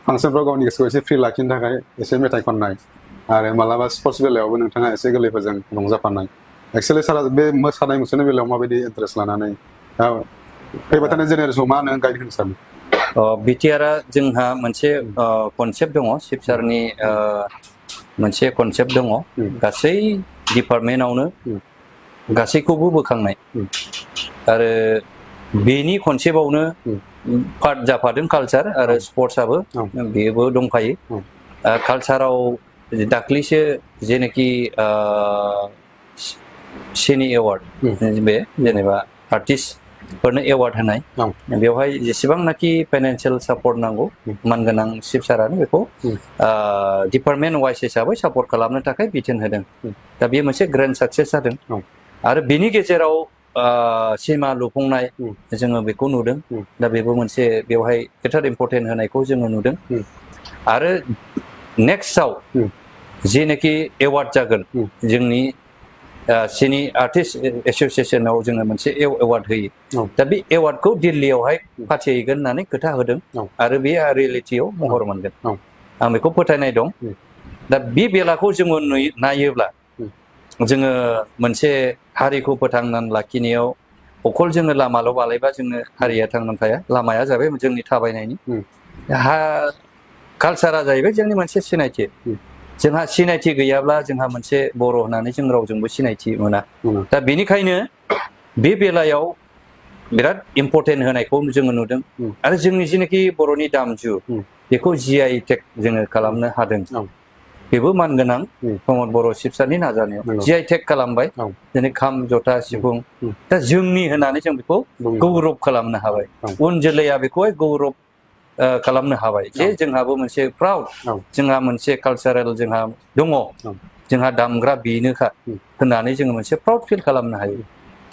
फांसनफ्राव गावनि गोसोखौ एसे फ्रि लाखिनो थाखाय एसे मेथाइ खननाय आरो मालाबा स्पर्ट्स बेलायावबो नोंथाङा एसे गोरलैफोरजों रंजाफानाय एक्सुवेलि सारा बे मोसानाय मुसुरनाय बेलायाव माबायदि इन्टारेस्ट लानानै फैबाय थानाय जेनेरेसनाव मा नों गाइड होनो सानो बिटिआरआ जोंहा मोनसे कनसेप्ट दङ शिबसारनि मोनसे कनसेप्ट दङ गासै डिपार्टमेन्टआवनो गासैखौबो बोखांनाय आरो बेनि कनसेप्टआवनो पार्ट जाफादों कालचार आरो स्पर्ट्सआबो बेबो दंफायो कालचाराव दाख्लैसो जेनाखि सेनि एवार्ड बे जेनेबा आर्टिस्टफोरनो एवार्ड होनाय बेवहाय जेसेबांनाखि फाइनान्सियेल सापर्ट नांगौ मानगोनां शिबसारानो बेखौ डिपार्टमेन्ट वाइज हिसाबै सापर्ट खालामनो थाखाय बिथोन होदों दा बेयो मोनसे ग्रेन्ड साक्सेस जादों आरो बेनि गेजेराव सिनेमा लुफुंनाय जोङो बेखौ नुदों दा बेबो मोनसे बेवहाय गेटार इम्पर्टेन्ट होनायखौ जोङो नुदों आरो नेक्स्टआव जेनाखि एवार्ड जागोन जोंनि सिनि आर्टिस्ट एस'सिएसनाव जोङो मोनसे एवार्ड होयो दा बे एवार्डखौ दिल्लीयावहाय फाथिहैगोन होननानै खोथा होदों आरो बे रियेलिटियाव महर मोनगोन आं बेखौ फोथायनाय दं दा बे बेलाखौ जोङो नायोब्ला जोङो मोनसे हारिखौ फोथांनानै लाखिनायाव अखल जोङो लामाल' बालायबा जोङो हारिया थांनानै थाया लामाया जाबाय जोंनि थाबायनायनि कालसारा जाहैबाय जोंनि मोनसे सिनायथि जोंहा सिनायथि गैयाब्ला जोंहा मोनसे बर' होननानै जों रावजोंबो सिनायथि मोना दा बेनिखायनो बे बेलायाव बिराद इम्पर्टेन्ट होनायखौ जोङो नुदों आरो जोंनि जेनाखि बर'नि दामजु बेखौ GI टेग जोङो खालामनो हादों बेबो मानगोनां प्रमद बर' शिबसारनि नाजानायाव GI टेग खालामबाय जेरै खाम जथा सिफुं दा जोंनि होननानै जों बेखौ गौरब खालामनो हाबाय उन जोलैया बेखौहाय गौरब खालामनो हाबाय जे जोंहाबो मोनसे प्राउड जोंहा मोनसे कालचारेल जोंहा दङ जोंहा दामग्रा बेनोखा होननानै जोङो मोनसे प्राउड फिल खालामनो हायो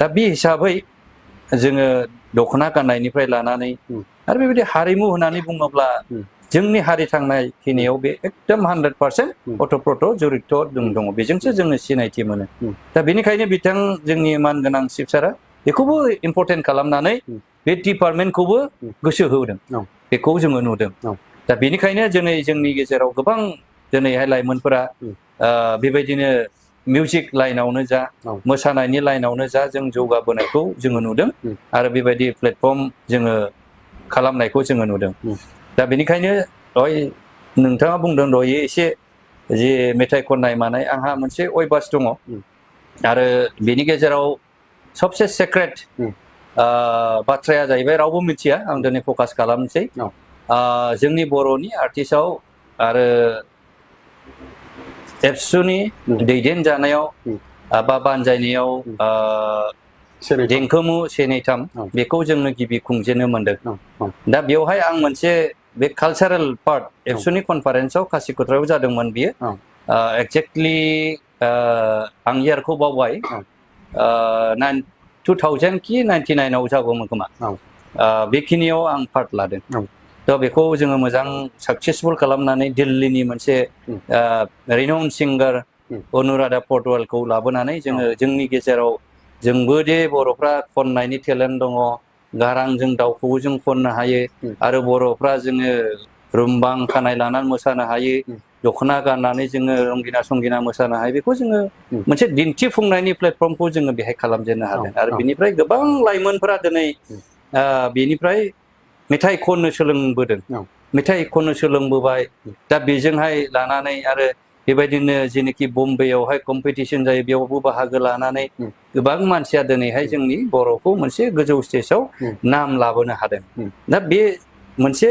दा बे हिसाबै जोङो दख'ना गाननायनिफ्राय लानानै आरो बेबायदि हारिमु होननानै बुङोब्ला जोंनि हारि थांनाय फैनायाव बे एकदम 100% अतप्रोत जरित दङ बेजोंसो जोङो सिनायथि मोनो दा बेनिखायनो बिथां जोंनि मानगोनां शिबसारा बेखौबो इम्पर्टेन्ट खालामनानै बे डिपार्टमेन्टखौबो गोसो होदों बेखौ जोङो नुदों दा बेनिखायनो दिनै जोंनि गेजेराव गोबां दिनैहाय लाइमोनफोरा बेबायदिनो मिउजिक लाइनावनो जा मोसानायनि लाइनावनो जा जों जौगाबोनायखौ जोङो नुदों आरो बेबायदि प्लेटफर्म जोङो खालामनायखौ जोङो नुदों दा बेनिखायनो दहाय नोंथाङा बुंदों दहाय एसे जे मेथाइ खननाय मानाय आंहा मोनसे अयभास दङ आरो बेनि गेजेराव सबसे सेक्रेट बाथ्राया जाहैबाय रावबो मिथिया आं दिनै फकास खालामनोसै जोंनि बर'नि आर्टिस्टआव आरो एबसुनि दैदेनजानायाव बा बानजायनायाव देंखोमु सेनैथाम बेखौ जोङो गिबि खुंजेननो मोनदों दा बेवहाय आं मोनसे बे कालचारेल पार्ट एबसुनि कनफारेन्सआव कासिक'त्रायाव जादोंमोन बियो एक्जेक्टलि आं इयारखौ बावबाय 2000 कि 99 जागौमोन खोमा बेखिनियाव आं पार्ट लादों थ' बेखौ जोङो मोजां साक्सेसफुल खालामनानै दिल्लीनि मोनसे रिनाउन सिंगार अनुराधा पटवालखौ लाबोनानै जोङो जोंनि गेजेराव जोंबो दे बर'फ्रा खननायनि टेलेन्ट दङ गारांजों दाउखौबो जों खननो हायो आरो बर'फ्रा जोङो रुमबां खानाय लानानै मोसानो हायो दख'ना गाननानै जोङो रंगिना संगिना मोसानो हायो बेखौ जोङो मोनसे दिन्थिफुंनायनि प्लेटफर्मखौ जोङो बेहाय खालामजेननो हादों आरो बेनिफ्राय गोबां लाइमोनफोरा दिनै बेनिफ्राय मेथाइ खननो सोलोंबोदों मेथाइ खननो सोलोंबोबाय दा बेजोंहाय लानानै आरो बेबायदिनो जेनोखि बम्बेयावहाय कम्पिटिसन जायो बेयावबो बाहागो लानानै गोबां मानसिया दिनैहाय जोंनि बर'खौ मोनसे गोजौ स्टेजाव नाम लाबोनो हादों दा बे मोनसे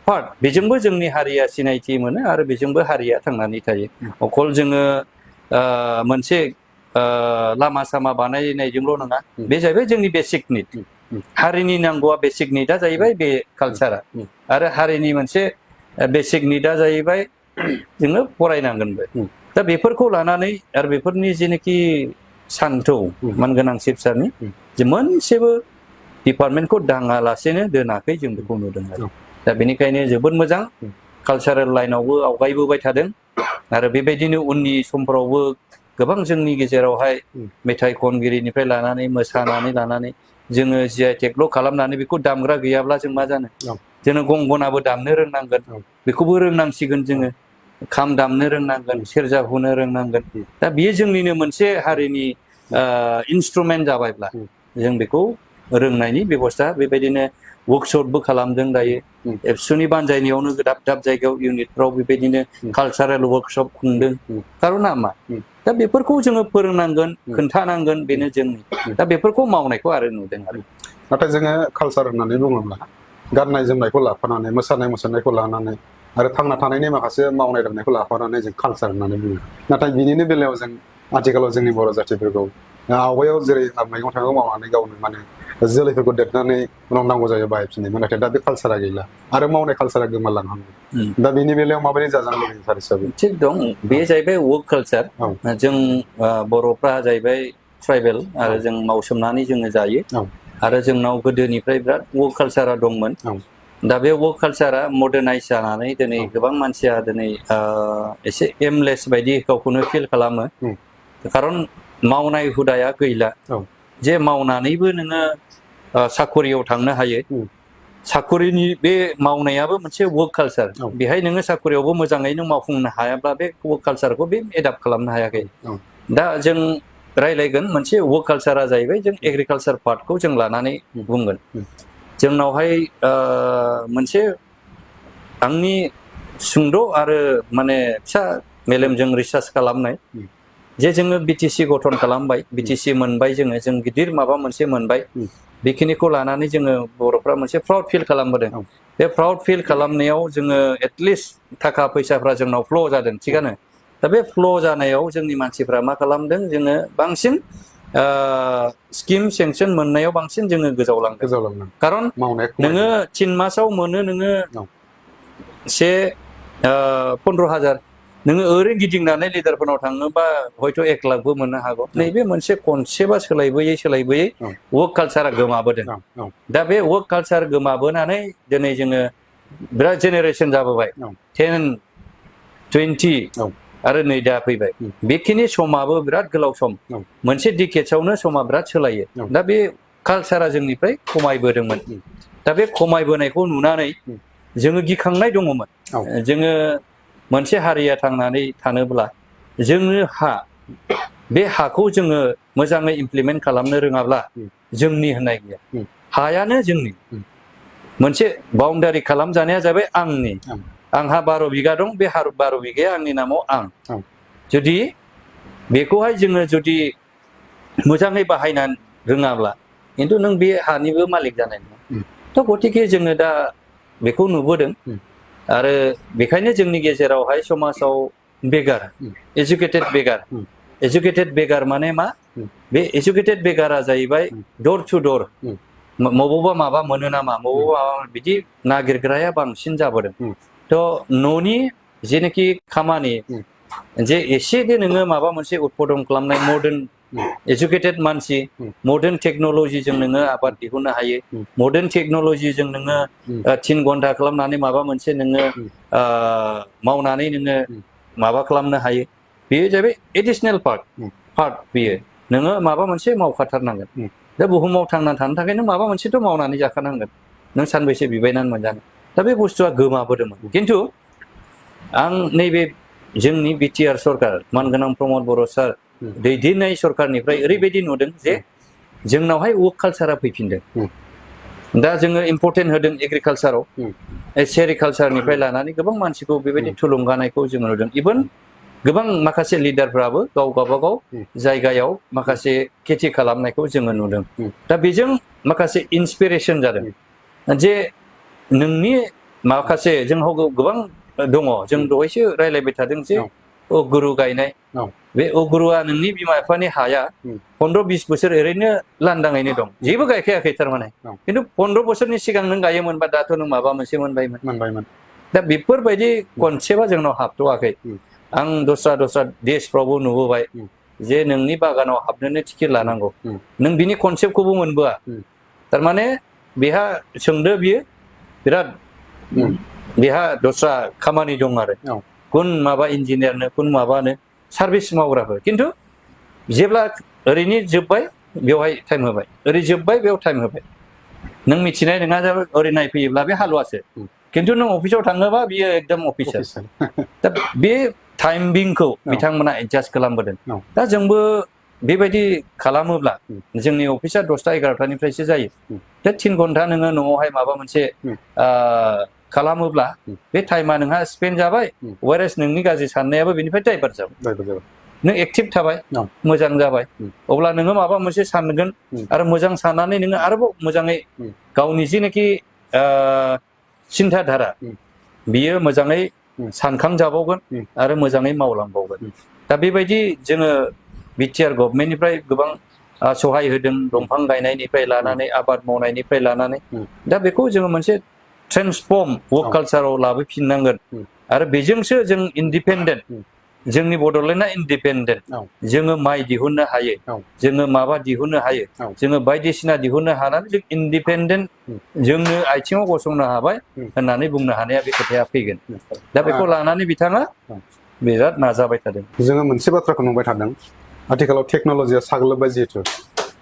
पार्ट बेजोंबो जोंनि हारिया सिनायथि मोनो आरो बेजोंबो हारिया थांनानै थायो अखल जोङो मोनसे लामा सामा बानायनायजोंल' नङा बे जाहैबाय जोंनि बेसिक निड हारिनि नांगौआ बेसिक निडा जाहैबाय बे कालचारा आरो हारिनि मोनसे बेसिक निडा जाहैबाय जोङो फरायनांगोनबो दा बेफोरखौ लानानै आरो बेफोरनि जेनोखि सान्थौ मानगोनां शिबसारनि जे मोनसेबो डिपार्टमेन्टखौ दाङालासेनो दोनाखै जों बेखौ नुदों आरो दा बेनिखायनो जोबोद मोजां कालचारेल लाइनावबो आवगायबोबाय थादों आरो बेबायदिनो उननि समफोरावबो गोबां जोंनि गेजेरावहाय मेथाइ खनगिरिनिफ्राय लानानै मोसानानै लानानै जोङो GI टेगल' खालामनानै बेखौ दामग्रा गैयाब्ला जों मा जानो जोङो गंगनाबो दामनो रोंनांगोन बेखौबो रोंनांसिगोन जोङो खाम दामनो रोंनांगोन सेरजा हुनो रोंनांगोन दा बेयो जोंनिनो मोनसे हारिनि इन्सट्रुमेन्ट जाबायब्ला जों बेखौ रोंनायनि बेबस्था बेबायदिनो वर्कशपबो खालामदों दायो एबसुनि बानजायनायावनो दाब दाब जायगायाव इउनिटफ्राव बेबायदिनो कालचारेल वर्कशप खुंदों खारना मा दा बेफोरखौ जोङो फोरोंनांगोन खोन्थानांगोन बेनो जोंनि दा बेफोरखौ मावनायखौ आरो नुदों आरो नाथाय जोङो कालचार होननानै बुङोब्ला गाननाय जोमनायखौ लाफानानै मोसानाय मुसुरनायखौ लानानै आरो थांना थानायनि माखासे मावनाय दांनायखौ लाफानानै जों कालचार होननानै बुङो नाथाय बिनिनो बेलायाव जों आथिखालाव जोंनि बर' जाथिफोरखौ आवगायाव जेरै मैगं थाइगं मावनानै गावनो माने जोलैफोरखौ देरनानै उनाव नांगौ जायो बाहायफिनोमोन नाथाय दा बे कालसारा गैला आरो मावनाय कालसारा गोमालांहांबाय दा बेनि बेलायाव माबायदि जाजानो लुबैयो सार हिसाबै थिग दं बे जाहैबाय वर्क कालचार जों बर'फ्रा जाहैबाय ट्राइबेल आरो जों मावसोमनानै जोङो जायो आरो जोंनाव गोदोनिफ्राय बिराद वर्क कालचारा दंमोन दा बे वर्क कालचारा मडार्नाइज जानानै दिनै गोबां मानसिया दिनै एसे एमलेस बायदि गावखौनो फिल खालामो खारन मावनाय हुदाया गैला जे मावनानैबो नोङो साखरियाव थांनो हायो साखरिनि बे मावनायाबो मोनसे वर्क कालचार बेहाय नोङो साखरियावबो मोजाङै नों मावफुंनो हायाब्ला बे वर्क कालचारखौ बे एडाप्ट खालामनो हायाखै दा जों रायलायगोन मोनसे वर्क कालचारा जाहैबाय जों एग्रिकालचार पार्टखौ जों लानानै बुंगोन जोंनावहाय मोनसे आंनि सुंद' आरो माने फिसा मेलेमजों रिसार्च खालामनाय जे जोङो बिटिसि गठन खालामबाय बिटिसि मोनबाय जों गिदिर माबा मोनसे मोनबाय बेखिनिखौ लानानै जोङो बर'फ्रा मोनसे प्राउड फिल खालामबोदों बे प्राउड फिल खालामनायाव जोङो एटलिस्ट थाखा फैसाफ्रा जोंनाव फ्ल' जादों थिगानो दा बे फ्ल' जानायाव जोंनि मानसिफ्रा मा खालामदों जोङो बांसिन स्किम सेंसन मोननायाव बांसिन जोङो गोजावलांदों खारन नोङो 3 मासाव मोनो नोङो 15,000 नोङो ओरैनो गिदिंनानै लिडारफोरनाव थाङोबा हयथ' 1 लाखबो मोननो हागौ नैबे मोनसे कनसेप्टआ सोलायबोयै वर्क कालचारा गोमाबोदों दा बे वर्क कालचार गोमाबोनानै दिनै जोङो बिराद जेनेरेसन जाबोबाय 10, 20 आरो नै दा फैबाय बेखिनि समाबो बिराद गोलाव सम मोनसे डिकेड्सआवनो समा बिराद सोलायो दा बे कालचारा जोंनिफ्राय खमायबोदोंमोन दा बे खमायबोनायखौ नुनानै जोङो गिखांनाय दङमोन जोङो मोनसे हारिया थांनानै थानोब्ला जोंनो बे हाखौ जोङो मोजाङै इमप्लिमेन्ट खालामनो रोङाब्ला जोंनि होननाय गैया हायानो जोंनि मोनसे बाउन्डारि खालामजानाया जाबाय आंहा 12 बिगा दं बे 12 बिगाया आंनि नामाव आं जुदि बेखौहाय जोङो जुदि मोजाङै बाहायनो रोङाब्ला खिन्थु नों बे हानिबो मालिक जानाय नङा थ' गतिके जोङो दा बेखौ नुबोदों आरो बेखायनो जोंनि गेजेरावहाय समाजाव बेगार एजुकेटेड बेगार माने मा बे एजुकेटेड बेगारा जाहैबाय डोर टु डोर मबावबा माबा मोनो नामा मबावबा माबा बिदि नागिरग्राया बांसिन जाबोदों थ' न'नि जेनाखि खामानि जे एसे दे नोङो माबा मोनसे उत्पादन खालामनाय मडार्न एजुकेटेड मानसि मडार्न टेक्न'लजिजों नोङो आबाद दिहुननो हायो मडार्न टेक्न'लजिजों नोङो 3 घन्टा खालामनानै माबा मोनसे नोङो मावनानै नोङो माबा खालामनो हायो बेयो जाहैबाय एडिशनेल पार्ट बेयो नोङो माबा मोनसे मावखाथारनांगोन दा बुहुमाव थांनानै थानो थाखाय नों माबा मोनसेथ' मावनानै जाखानांगोन नों सानबैसे बिबायनानै मोनजानो दा बे बुस्थुआ गोमाबोदोंमोन खिन्थु आं नैबे जोंनि बिटिआर सरकार मानगोनां प्रमद बर' सार दैदेननाय सरकारनिफ्राय ओरैबायदि नुदों जे जोंनावहाय वर्क कालचारा फैफिनदों दा जोङो इम्पर्टेन्ट होदों एग्रिकालचाराव सेरिकालचारनिफ्राय लानानै गोबां मानसिखौ बेबायदि थुलुंगानायखौ जोङो नुदों इभेन गोबां माखासे लिडारफ्राबो गावबागाव जायगायाव माखासे खेथि खालामनायखौ जोङो नुदों दा बेजों माखासे इन्सपिरेसन जादों जे नोंनि माखासे जोंनाव गोबां दङ जों दहायसो रायलायबाय थादों जे अगुरु गायनाय बे अगुरुआ नोंनि बिमा बिफानि हाया 15-20 बोसोर ओरैनो लांदाङैनो दं जेबो गायखायाखै थारमाने खिन्थु 15 बोसोरनि सिगां नों गायोमोनबा दाथ' नों माबा मोनसे मोनबायमोन दा बेफोरबायदि कनसेप्टआ जोंनाव हाबथ'वाखै आं दस्रा देशफ्रावबो नुबोबाय जे नोंनि बागानाव हाबनोनो टिकेट लानांगौ नों बिनि कनसेप्टखौबो मोनबोआ थारमाने बेहा सोंदो बियो बिराद बेहा दस्रा खामानि दं आरो कुन माबा इन्जिनियारनो कुन माबानो सार्भिस मावग्राफोर खिन्थु जेब्ला ओरैनो जोब्बाय बेवहाय टाइम होबाय ओरै जोब्बाय बेयाव टाइम होबाय नों मिथिनाय नङा जाबाय ओरै नायफैयोब्ला बे हालुवासो खिन्थु नों अफिसाव थाङोबा बियो एकदम अफिसार दा बे टाइमिंखौ बिथांमोना एडजास्ट खालामबोदों दा जोंबो बेबायदि खालामोब्ला जोंनि अफिसा 10टा 11टानिफ्रायसो जायो दा 3 घन्टा नोङो न'आवहाय माबा मोनसे खालामोब्ला बे टाइमा नोंहा स्पेन्ड जाबाय वेरेस नोंनि गाज्रि साननायाबो बेनिफ्राय डाइभार्ट जाबाय नों एक्टिभ थाबाय मोजां जाबाय अब्ला नोङो माबा मोनसे सानगोन आरो मोजां साननानै नोङो आरोबाव मोजाङै गावनि जिनाखि सिन्था धारा बियो मोजाङै सानखांजाबावगोन आरो मोजाङै मावलांबावगोन दा बेबायदि जोङो बिटिआर गभर्नमेन्टनिफ्राय गोबां सहाय होदों दंफां गायनायनिफ्राय लानानै आबाद मावनायनिफ्राय लानानै दा बेखौ जोङो मोनसे ट्रेन्सफर्म वर्क कालचाराव लाबोफिननांगोन आरो बेजोंसो जों इन्डिपेन्डेन्ट जोंनि बड'लेण्डआ इन्डिपेन्डेन्ट जोङो माइ दिहुननो हायो जोङो माबा दिहुननो हायो जोङो बायदिसिना दिहुननो हानानै जों इन्डिपेन्डेन्ट जोंनो आथिङाव गसंनो हाबाय होननानै बुंनो हानाया बे खोथाया फैगोन दा बेखौ लानानै बिथाङा बिराद नाजाबाय थादों जोङो मोनसे बाथ्राखौ नुबाय थादों आथिखालाव टेक्न'लजिया साग्लोबबाय जिहेतु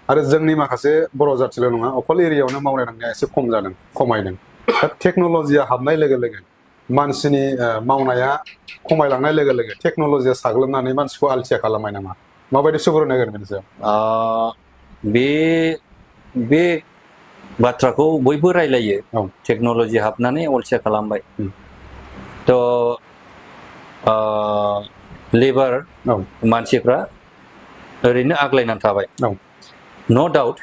आरो जोंनि माखासे बर' जाथिल' नङा अकल एरियायावनो मावनाय दांनाया एसे खम जादों खमायदों दा टेक्न'लजिया हाबनाय लोगो लोगो मानसिनि मावनाया खमायलांनाय लोगो लोगो टेक्न'लजिया साग्लोबनानै मानसिखौ अलसिया खालामबाय नामा माबायदि सुबुरुन होगोन बेनि सायाव बे बाथ्राखौ बयबो रायलायो टेक्न'लजि हाबनानै अलसिया खालामबाय थ' लेबार मानसिफ्रा ओरैनो आग्लायनानै थाबाय न' डाउट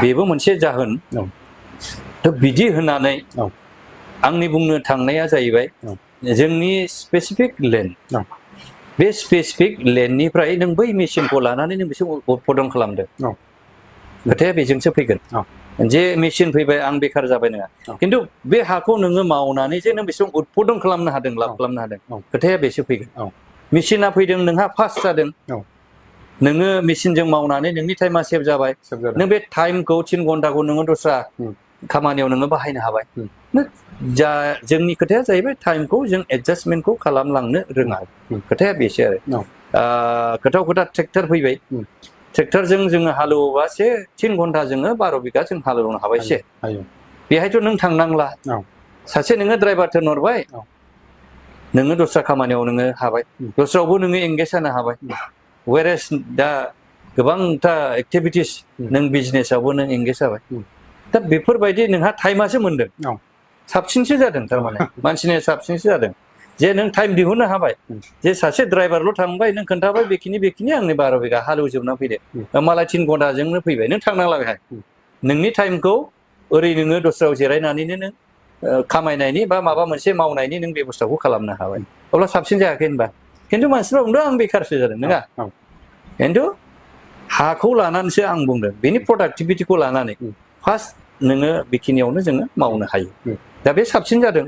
बेबो मोनसे जाहोन थ' बिदि होननानै आंनि बुंनो थांनाया जाहैबाय जोंनि स्पेसिफिक लेन्ड बे स्पेसिफिक लेन्डनिफ्राय नों बै मेसिनखौ लानानै नों बिसोर उत्पादन खालामदों खोथाया बेजोंसो फैगोन जे मेसिन फैबाय आं बेखार जाबाय नङा खिन्थु बे हाखौ नोङो मावनानै जे नों बेसेबां उत्पादन खालामनो हादों लाब खालामनो हादों खोथाया बेसो फैगोन मेसिना फैदों नोंहा फास्ट जादों नोङो मेसिनजों मावनानै नोंनि टाइमा सेभ जाबाय नों बे टाइमखौ 3 घन्टाखौ नोङो दस्रा खामानियाव नोङो बाहायनो हाबाय जा जोंनि खोथाया जाहैबाय टाइमखौ जों एडजास्टमेन्टखौ खालामलांनो रोङा खोथाया बेसो आरो खोथाव खोथा ट्रेक्टर फैबाय ट्रेक्टरजों जोङो हालेवोबा 3 घन्टा जोङो 12 बिघा जों हालेवनो हाबायसे बेहायथ' नों थांनांला सासे नोङो ड्राइभार थिनहरबाय नोङो दस्रा खामानियाव नोङो हाबाय दस्रायावबो नोङो एंगेज जानो हाबाय वेरेस दा गोबांथा एक्टिभिटिस नों बिजनेसावबो नों एंगेज जाबाय दा बेफोरबायदि नोंहा टाइमासो मोनदों साबसिनसो जादों थारमाने मानसिनि साबसिनसो जादों जे नों टाइम दिहुननो हाबाय जे सासे ड्राइभारल' थांबाय नों खोन्थाबाय बेखिनि आंनि 12 बिघा हालेवजोबना फैदो मालाय 3 घन्टाजोंनो फैबाय नों थांनांला बेहाय नोंनि टाइमखौ ओरै नोङो दस्रायाव जिरायनानैनो नों खामायनायनि बा माबा मोनसे मावनायनि नों बेबस्थाखौ खालामनो हाबाय अब्ला साबसिन जायाखै होनबा खिन्थु मानसिफ्रा बुंदों आं बेखारसो जादों नङा खिन्थु हाखौ लानानैसो आं बुंदों बेनि प्रडाक्टिभिटिखौ लानानै फार्स्ट नोङो बेखिनियावनो जोङो मावनो हायो दा बे साबसिन जादों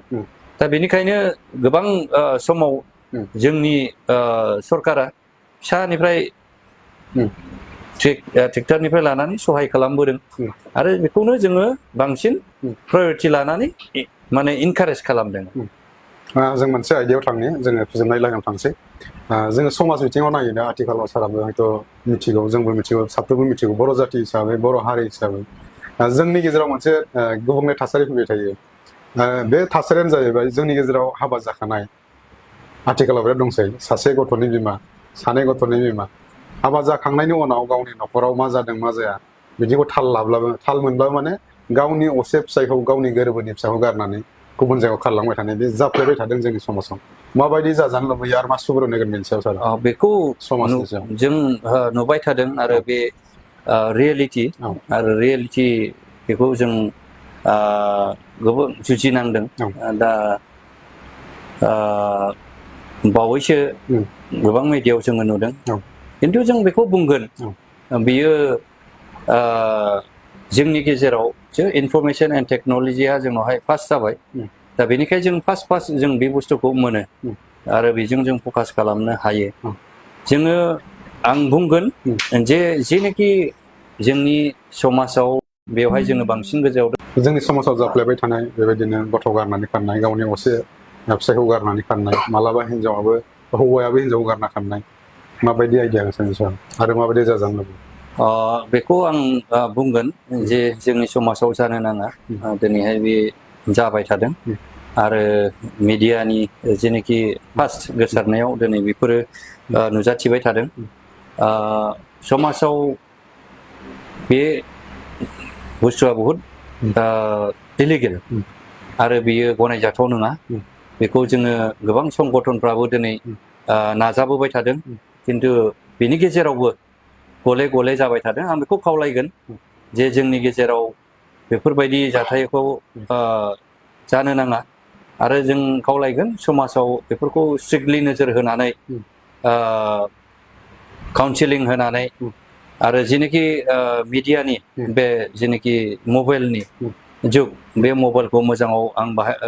दा बेनिखायनो गोबां समाव जोंनि सरकारा फिसानिफ्राय ट्रेक्टरनिफ्राय लानानै सहाय खालामबोदों आरो बेखौनो जोङो बांसिन प्रायरिटि लानानै माने इनकारेज खालामदों जों मोनसे आयदायाव थांनि जोङो फोजोबनाय लाइनाव थांसै जोङो समाज बिथिङाव नायोना आथिखालाव साराबो हयथ' मिथिगौ जोंबो मिथिगौ साफ्रोमबो मिथिगौ बर' जाथि हिसाबै बर' हारि हिसाबै जोंनि गेजेराव मोनसे गुबुंले थासारि फैबाय थायो बे थासारियानो जाहैबाय जोंनि गेजेराव हाबा जाखानाय आथिखालाव बिराद दंसै सासे गथ'नि बिमा सानै गथ'नि बिमा हाबा जाखांनायनि उनाव गावनि न'खराव मा जादों मा जाया बिदिखौ थाल मोनब्लाबो माने गावनि असे फिसायखौ गावनि गोरबोनि फिसाखौ गारनानै गुबुन जायगायाव खारलांबाय थानाय बे जाफ्लेबाय थादों जोंनि समाजाव माबायदि जाजानो लुबैयो आरो मा सुबुरुन होगोन बेनि सायाव सार बेखौ समाजनि सायाव जों नुबाय थादों आरो बे रियेलिटि आरो रियेलिटि बेखौ जों गोबां जुजिनांदों दा बावैसो गोबां मेडियायाव जोङो नुदों खिन्थु जों बेखौ बुंगोन बियो जोंनि गेजेराव इनफरमेशन एन्ड टेक्न'लजिया जोंनावहाय फास्ट जाबाय दा बेनिखायनो जों फास्ट जों बे बुस्थुखौ मोनो आरो बेजों जों फकास खालामनो हायो जोङो आं बुंगोन जे जेनाखि जोंनि समाजाव बेवहाय जोङो बांसिन गोजौआव जोंनि समाजाव जाफ्लेबाय थानाय बेबायदिनो गथ' गारनानै खारनाय गावनि असे फिसायखौ गारनानै खारनाय मालाबा हिनजावाबो हौवायाबो हिनजाव गारना खारनाय माबायदि आइडिया नोंसोरनि सायाव आरो माबायदि जाजानो लुबैयो बेखौ आं बुंगोन जे जोंनि समाजाव जानो नाङा दिनैहाय बे जाबाय थादों आरो मिडियानि जेनाखि फास्ट गोसारनायाव दिनै बेफोरो नुजाथिबाय थादों समाजाव बे बुस्थुआ बहुद इलिगेल आरो बियो गनायजाथाव नङा बेखौ जोङो गोबां संगठनफ्राबो दिनै नाजाबोबाय थादों खिन्थु बेनि गेजेरावबो गले गले जाबाय थादों आं बेखौ खावलायगोन जे जोंनि गेजेराव बेफोरबायदि जाथायखौ जानो नाङा आरो जों खावलायगोन समाजाव बेफोरखौ स्ट्रिक्टलि नोजोर होनानै काउन्सिलिं होनानै आरो जेनोखि मिडियानि बे जेनोखि मबाइलनि जुग बे मबाइलखौ मोजाङाव आं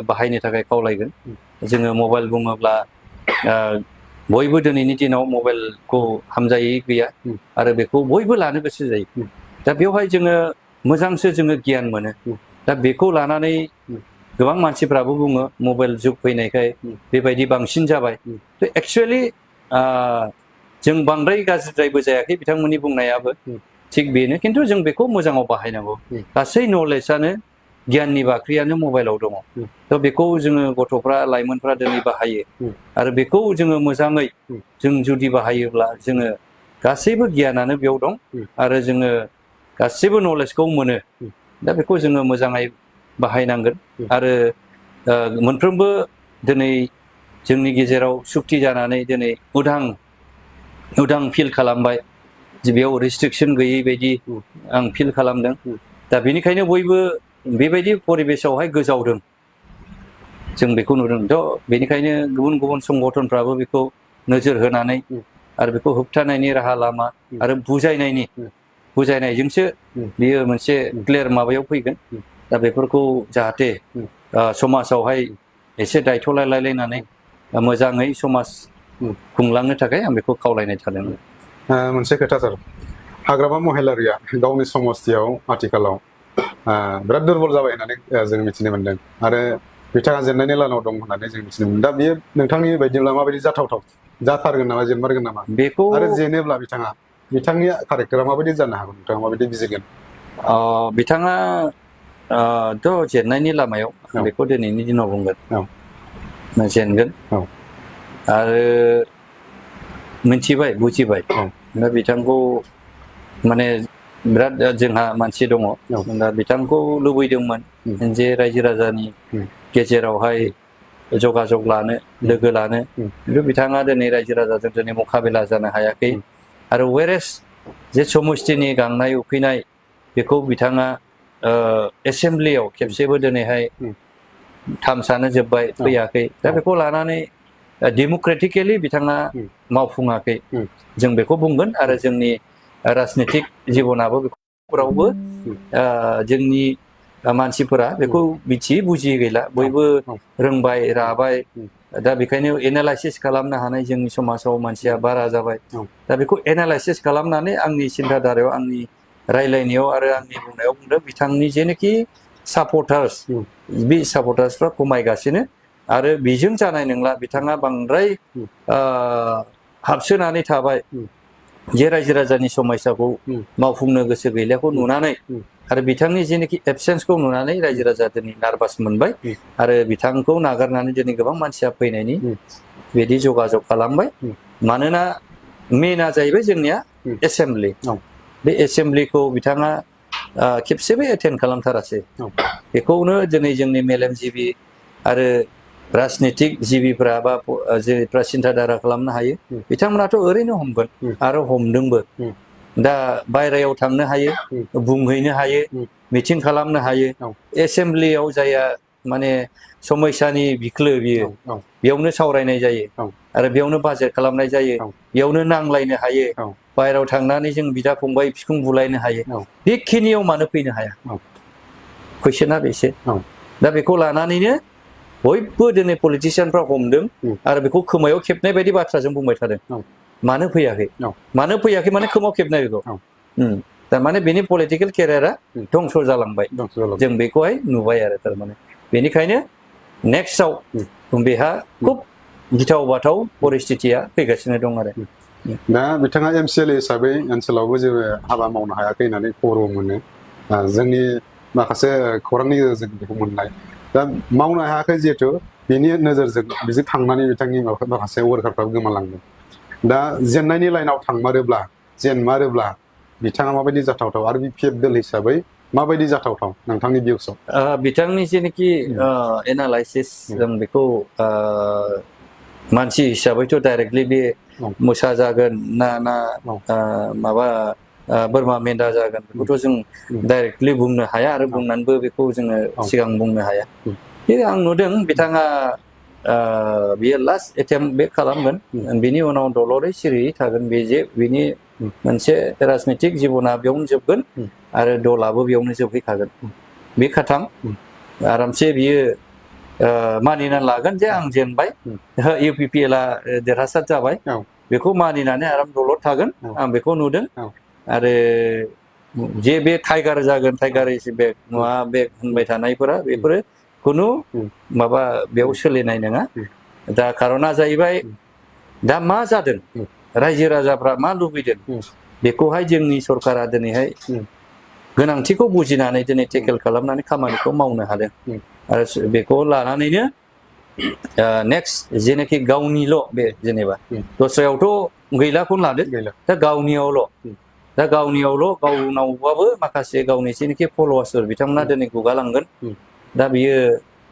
बाहायनो थाखाय खावलायगोन जोङो मबाइल बुङोब्ला बयबो दिनैनि दिनाव मबाइलखौ हामजायै गैया आरो बेखौ बयबो लानो गोसो जायो दा बेवहाय जोङो मोजांसो जोङो गियान मोनो दा बेखौ लानानै गोबां मानसिफ्राबो बुङो मबाइल जुग फैनायखाय बेबायदि बांसिन जाबाय एक्चुअली जों बांद्राय गाज्रिद्रायबो जायाखै बिथांमोननि बुंनायाबो थिग बेनो खिन्थु जों बेखौ मोजाङाव बाहायनांगौ गासै नलेजआनो गियाननि बाख्रियानो मबाइलाव दङ थ' बेखौ जोङो गथ'फ्रा लाइमोनफ्रा दिनै बाहायो आरो बेखौ जोङो मोजाङै जों जुदि बाहायोब्ला जोङो गासैबो गियानानो बेयाव दं आरो जोङो गासैबो नलेजखौ मोनो दा बेखौ जोङो मोजाङै बाहायनांगोन आरो मोनफ्रोमबो दिनै जोंनि गेजेराव सुक्ति जानानै दिनै उदां फिल खालामबाय बेयाव रेस्ट्रिकसन गैयै बायदि आं फिल खालामदों दा बेनिखायनो बयबो बेबायदि परिबेसावहाय गोजावदों जों बेखौ नुदों थ' बेनिखायनो गुबुन गुबुन संगठनफ्राबो बेखौ नोजोर होनानै आरो बेखौ होबथानायनि राहा लामा आरो बुजायनायजोंसो बियो मोनसे क्लियार माबायाव फैगोन दा बेफोरखौ जाहाथे समाजावहाय एसे दायथ' लायलायनानै मोजाङै समाज खुंलांनो थाखाय आं बेखौ खावलायनाय थादों मोनसे खोथा सार हाग्रामा महिलारिया गावनि समस्थियाव आथिखालाव बिराद दुरबल जाबाय होननानै जों मिथिनो मोनदों आरो बिथाङा जेननायनि लाइनाव दं होननानै जों मिथिनो मोनदों दा बेयो नोंथांनि बायदिब्ला माबायदि जाथावथाव जाथारगोन नामा जेनमारगोन नामा बेखौ आरो जेनोब्ला बिथांनि कारेक्टारा माबायदि जानो हागौ नोंथाङा माबायदि बिजिरगोन बिथाङा थ' जेननायनि लामायाव बेखौ दिनैनि दिनाव बुंगोन जेनगोन आरो मिथिबाय बुजिबाय दा बिथांखौ माने बिराद जोंहा मानसि दङ दा बिथांखौ लुबैदोंमोन जे रायजो राजानि गेजेरावहाय जगाजग लानो लोगो लानो खिन्थु बिथाङा दिनै रायजो राजाजों दिनै मुखाबिला जानो हायाखै आरो वेरेस जे समस्थिनि गांनाय उखैनाय बेखौ बिथाङा एसेमब्लियाव खेबसेबो दिनैहाय थामसानो जोब्बाय फैयाखै दा बेखौ लानानै डेम'क्रेटिकेलि बिथाङा मावफुङाखै जों बेखौ बुंगोन आरो जोंनि राजनितिक जिबनाबो बेफोरावबो जोंनि मानसिफोरा बेखौ मिथियै बुजियै गैला बयबो रोंबाय राबाय दा बेखायनो एनालाइसिस खालामनो हानाय जोंनि समाजाव मानसिया बारा जाबाय दा बेखौ एनालाइसिस खालामनानै आंनि सिन्था धारायाव आंनि रायलायनायाव आरो आंनि बुंनायाव बुंदों बिथांनि जेनोखि सापर्टार्स बे सापर्टार्सफ्रा खमायगासिनो आरो बेजों जानाय नंला बिथाङा बांद्राय हाबसोनानै थाबाय जे रायजो राजानि समस्याखौ मावफुंनो गोसो गैलाखौ नुनानै आरो बिथांनि जेनोखि एबसेन्सखौ नुनानै रायजो राजा दिनै नार्भास मोनबाय आरो बिथांखौ नागारनानै दिनै गोबां मानसिया फैनायनि बिदि जगाजग खालामबाय मानोना मेनआ जाहैबाय जोंनिया एसेमब्लि बे एसेमब्लिखौ बिथाङा खेबसेबो एटेन्ड खालामथारासै बेखौनो दिनै जोंनि मेलेमजिबि आरो राजनितिक जिबिफ्रा बा जेफ्रा सिन्था धारा खालामनो हायो बिथांमोनाथ' ओरैनो हमगोन आरो हमदोंबो दा बायरायाव थांनो हायो बुंहैनो हायो मिथिं खालामनो हायो एसेमब्लियाव जाया माने समयसानि बिख्लो बियो बेयावनो सावरायनाय जायो आरो बेयावनो बाजेट खालामनाय जायो बेयावनो नांलायनो हायो बायरायाव थांनानै जों बिदा फंबाय बिखुं बुलायनो हायो बेखिनियाव मानो फैनो हाया कुइसना बेसो दा बेखौ लानानैनो बयबो दिनै पलिटिसियानफ्रा हमदों आरो बेखौ खोमायाव खेबनाय बायदि बाथ्राजों बुंबाय थादों मानो फैयाखै माने खोमायाव खेबनाय बेखौ थारमाने बेनि पलिटिकेल केरियारा धंस जालांबाय जों बेखौहाय नुबाय आरो थारमाने बेनिखायनो नेक्स्टआव बेहा खुब गिथाव बाथाव परिस्थितिया फैगासिनो दं आरो दा बिथाङा एमसिएलए हिसाबै ओनसोलावबो जेबो हाबा मावनो हायाखै होननानै खबर मोनो जोंनि माखासे खौरांनि गेजेरजों बेखौ मोननाय दा मावनो हायाखै जिहेतु बेनि नोजोरजों बिजों थांनानै बिथांनि माखासे वार्कारफ्राबो गोमालांदों दा जेननायनि लाइनाव थांमारोब्ला जेनमारोब्ला बिथाङा माबायदि जाथावथाव आरो BPF दल हिसाबै माबायदि जाथावथाव नोंथांनि भिउसआव बिथांनि जेनाखि एनालाइसिस जों बेखौ मानसि हिसाबैथ' डाइरेक्टलि बे मोसा जागोन ना माबा बोरमा मेन्दा जागोन बेखौथ' जों डाइरेक्टलि बुंनो हाया आरो बुंनानैबो बेखौ जोङो सिगां बुंनो हाया आं नुदों बिथाङा बियो लास्ट एटेम्प बे खालामगोन बिनि उनाव दलरै सिरियै थागोन बे जे बिनि मोनसे राजनितिक जिबना बेयावनो जोबगोन आरो दलाबो बेयावनो जोबहैखागोन बे खाथां आरामसे बियो मानिनानै लागोन जे आं जेनबाय UPPL आ देरहासार जाबाय बेखौ मानिनानै आराम दलर थागोन आं बेखौ नुदों आरो जे बे टाइगार जागोन टाइगार इज बेक नङा बेक होनबाय थानायफोरा बेफोरो खुनु माबा बेयाव सोलिनाय नङा दा खारना जाहैबाय दा मा जादों रायजो राजाफ्रा मा लुबैदों बेखौहाय जोंनि सरकारा दिनैहाय गोनांथिखौ बुजिनानै दिनै टेकेल खालामनानै खामानिखौ मावनो हादों आरो बेखौ लानानैनो नेक्स्ट जेनाखि गावनिल' बे जेनेबा दस्रायावथ' गैलाखौनो लादो दा गावनियावल' गावनावबाबो माखासे गावनि जेनाखि फल'वार्सफोर बिथांमोना दिनै गुगालांगोन दा बियो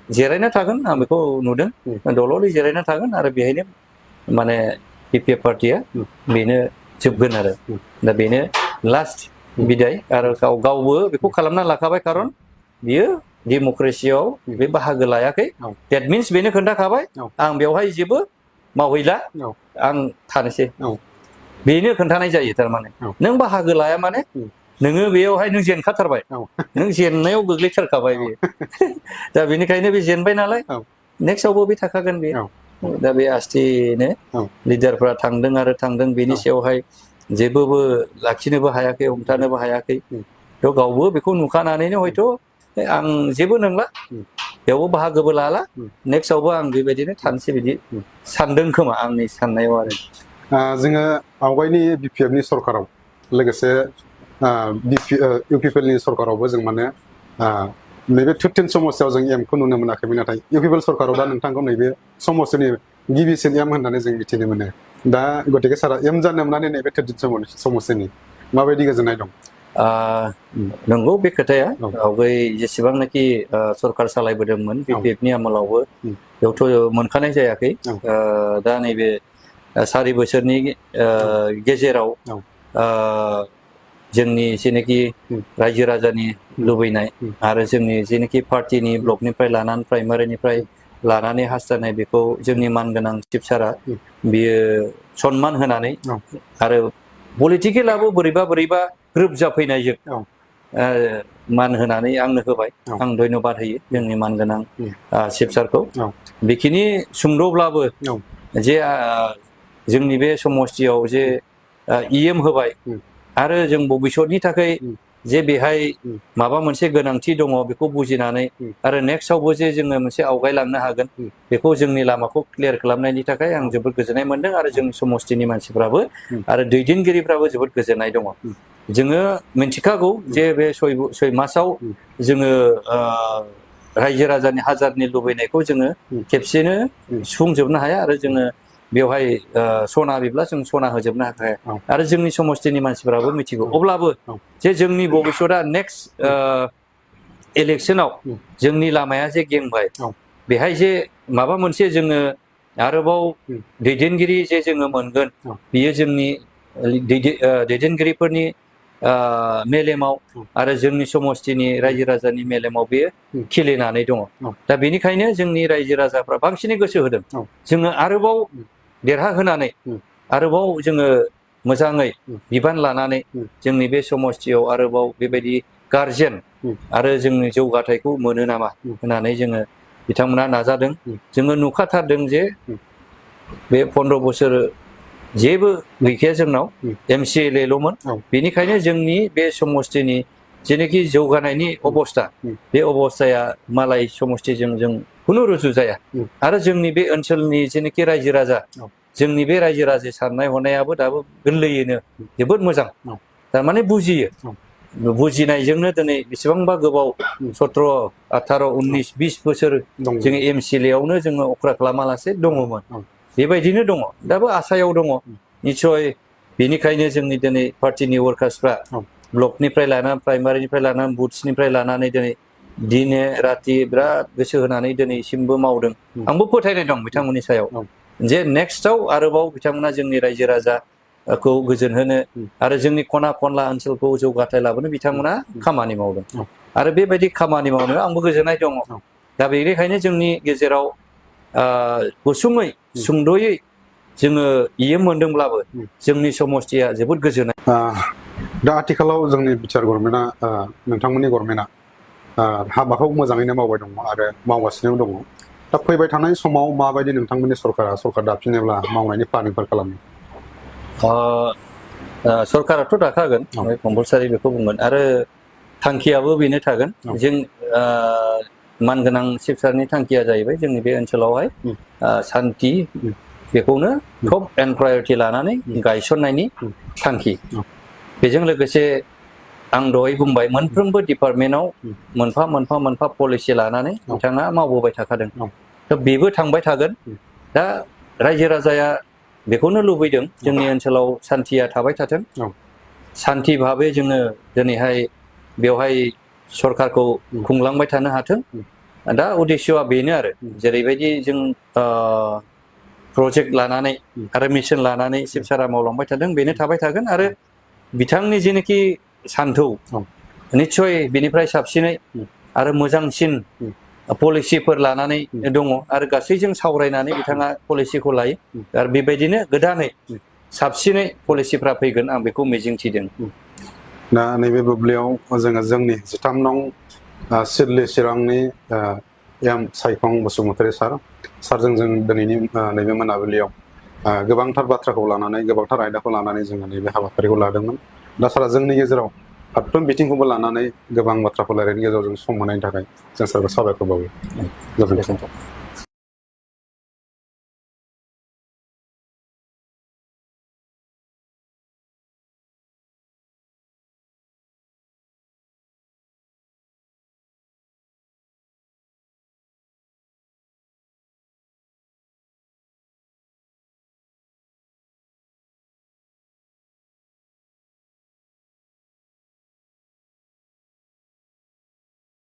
जिरायना थागोन आं बेखौ नुदों दलरै जिरायना थागोन आरो बेहायनो माने BPF पार्टिया बेनो जोबगोन आरो दा बेनो लास्ट बिदाय आरो गावबो बेखौ खालामना लाखाबाय खारन बियो डेम'क्रेसियाव बे बाहागो लायाखै डेट मिन्स बेनो खोन्थाखाबाय आं बेवहाय जेबो मावहैला आं थानोसै बेनो खोन्थानाय जायो थारमाने नों बाहागो लाया माने नोङो बेयावहाय नों जेनखाथारबाय नों जेननायाव गोग्लैथारखाबाय बेयो दा बेनिखायनो बे जेनबाय नालाय नेक्स्टआवबो बे थाखागोन बे दा बे आस्थिनो लिडारफ्रा थांदों आरो थांदों बेनि सायावहाय जेबोबो लाखिनोबो हायाखै हमथानोबो हायाखै थ' गावबो बेखौ नुखानानैनो हयथ' आं जेबो नंला बेयावबो बाहागोबो लाला नेक्स्टआवबो आं बेबायदिनो थानोसै बिदि सानदों खोमा आंनि साननायाव आरो जोङो आवगायनि BPF नि सरकाराव लोगोसे UPPL नि सरकारावबो जों माने नैबे 13 समस्यायाव जों एमखौ नुनो मोनाखैमोन नाथाय UPPL सरकाराव दा नोंथांखौ नैबे समस्यानि गिबिसिन एम होननानै जों मिथिनो मोनो दा गतिके सारा एम जानो मोननानै नैबे 13 समस्यानि माबायदि गोजोननाय दं नंगौ बे खोथाया आवगाय जेसेबांनाखि सरकार सालायबोदोंमोन BPF नि आमोलावबो बेयावथ' मोनखानाय जायाखै दा नैबे 4 बोसोरनि गेजेराव जोंनि जेनाखि रायजो राजानि लुबैनाय आरो जोंनि जेनाखि पार्टिनि ब्लकनिफ्राय लानानै प्राइमारिनिफ्राय लानानै हास्थायनाय बेखौ जोंनि मानगोनां चिफ सारा बियो सनमान होनानै आरो पलिटिकेलाबो बोरैबा ग्रोब जाफैनायजों मान होनानै आंनो होबाय आं धन्यबाद होयो जोंनि मानगोनां चिफ सारखौ बेखिनि सुंद'ब्लाबो जे जोंनि बे समस्तियाव जे EM होबाय आरो जों भबिसतनि थाखाय जे बेहाय माबा मोनसे गोनांथि दङ बेखौ बुजिनानै आरो नेक्स्टआवबो जे जोङो मोनसे आवगायलांनो हागोन बेखौ जोंनि लामाखौ क्लियार खालामनायनि थाखाय आं जोबोद गोजोननाय मोनदों आरो जोंनि समस्तिनि मानसिफ्राबो आरो दैदेनगिरिफ्राबो जोबोद गोजोननाय दङ जोङो मिन्थिखागौ जे बे 6 मासाव जोङो रायजो राजानि हाजारनि लुबैनायखौ जोङो खेबसेनो सुफुंजोबनो हाया आरो जोङो बेवहाय सना बिब्ला जों सना होजोबनो हाखाया आरो जोंनि समस्तिनि मानसिफोराबो मिथिगौ अब्लाबो जे जोंनि भबिसतआ नेक्स्ट इलेक्सनाव जोंनि लामाया जे गेंबाय बेहाय जे माबा मोनसे जोङो आरोबाव दैदेनगिरि जे जोङो मोनगोन बियो जोंनि दैदेनगिरिफोरनि मेलेमाव आरो जोंनि समस्तिनि रायजो राजानि मेलेमाव बेयो खिलिनानै दङ दा बेनिखायनो जोंनि रायजो राजाफ्रा बांसिनै गोसो होदों जोङो आरोबाव देरहाहोनानै आरोबाव जोङो मोजाङै बिबान लानानै जोंनि बे समस्तियाव आरोबाव बेबायदि गारजेन आरो जोंनि जौगाथायखौ मोनो नामा होननानै जोङो बिथांमोना नाजादों जोङो नुखाथारदों जे बे 15 बोसोर जेबो गैखाया जोंनाव MCLAल'मोन बेनिखायनो जोंनि बे समस्तिनि जेनाखि जौगानायनि अबस्था बे अबस्थाया मालाय समस्तिजों जों खुनु रुजु जाया आरो जोंनि बे ओनसोलनि जेनाखि रायजो राजा जोंनि बे रायजो राजा साननाय हनायाबो दाबो गोरलैयैनो जोबोद मोजां थारमाने बुजियो बुजिनायजोंनो दिनै बेसेबांबा गोबाव 17, 18, 19, 20 बोसोर जोङो MCLAयावनो जोङो अख्रा खालामालासे दङमोन बेबायदिनो दङ दाबो आसायाव दङ निस्सय बेनिखायनो जोंनि दिनै पार्टिनि वर्कार्सफ्रा ब्लकनिफ्राय लानानै प्राइमारिनिफ्राय लानानै बुथ्सनिफ्राय लानानै दिनै दिने राति बिराद गोसो होनानै दिनैसिमबो मावदों आंबो फोथायनाय दं बिथांमोननि सायाव जे नेक्स्टआव आरोबाव बिथांमोना जोंनि रायजो राजाखौ गोजोन होनो आरो जोंनि खना खनला ओनसोलखौ जौगाथाय लाबोनो बिथांमोना खामानि मावदों आरो बेबायदि खामानि मावनायाव आंबो गोजोननाय दङ दा बेनिखायनो जोंनि गेजेराव गुसुङै सुंद'यै जोङो इयो मोनदोंब्लाबो जोंनि समस्थिया जोबोद गोजोननाय दा आथिखालाव जोंनि बिटिआर गभर्नमेन्टआ नोंथांमोननि गभर्नमेन्टआ हाबाखौ मोजाङैनो मावबाय दङ आरो मावगासिनो दङ दा फैबाय थानाय समाव माबायदि नोंथांमोननि सरकार दाफिनोब्ला मावनायनि प्लानिंफोर खालामो सरकाराथ' दाखागोन कम्पालसारि बेखौ बुंगोन आरो थांखियाबो बेनो थागोन जों मानगोनां चिफ सारनि थांखिया जाहैबाय जोंनि बे ओनसोलावहाय सान्थि बेखौनो टप एन्ड प्रायरिटि लानानै गायसननायनि थांखि बेजों लोगोसे आं दहाय बुंबाय मोनफ्रोमबो डिपार्टमेन्टआव मोनफा पलिसि लानानै बिथाङा मावबोबाय थाखादों दा बेबो थांबाय थागोन दा रायजो राजाया बेखौनो लुबैदों जोंनि ओनसोलाव सान्थिया थाबाय थाथों सान्थि भाबै जोङो दिनैहाय बेवहाय सरकारखौ खुंलांबाय थानो हाथों दा उद्देश्यआ बेनो आरो जेरैबायदि जों प्रजेक्ट लानानै आरो मिशन लानानै चिफ सारा मावलांबाय थादों बेनो थाबाय थागोन आरो बिथांनि जेनाखि सान्थौ निस्सय बेनिफ्राय साबसिनै आरो मोजांसिन पलिसिफोर लानानै दङ आरो गासैजों सावरायनानै बिथाङा पलिसिखौ लायो आरो बेबायदिनो गोदानै साबसिनै पलिसिफ्रा फैगोन आं बेखौ मिजिंथिदों दा नैबे बुब्लियाव जोङो जोंनि 13 नं सिडली चिरांनि एम सायखं बसुमतारी सारजों जों दिनैनि नैबे मोनाबिलियाव गोबांथार बाथ्राखौ लानानै गोबांथार आयदाखौ लानानै जोङो नैबे हाबाफारिखौ लादोंमोन दा सारा जोंनि गेजेराव फारफ्रोम बिथिंखौबो लानानै गोबां बाथ्राखौ रायलायनायनि गेजेराव जों सम मोननायनि थाखाय जों सारखौ साबायखर बावो गोजोन्थों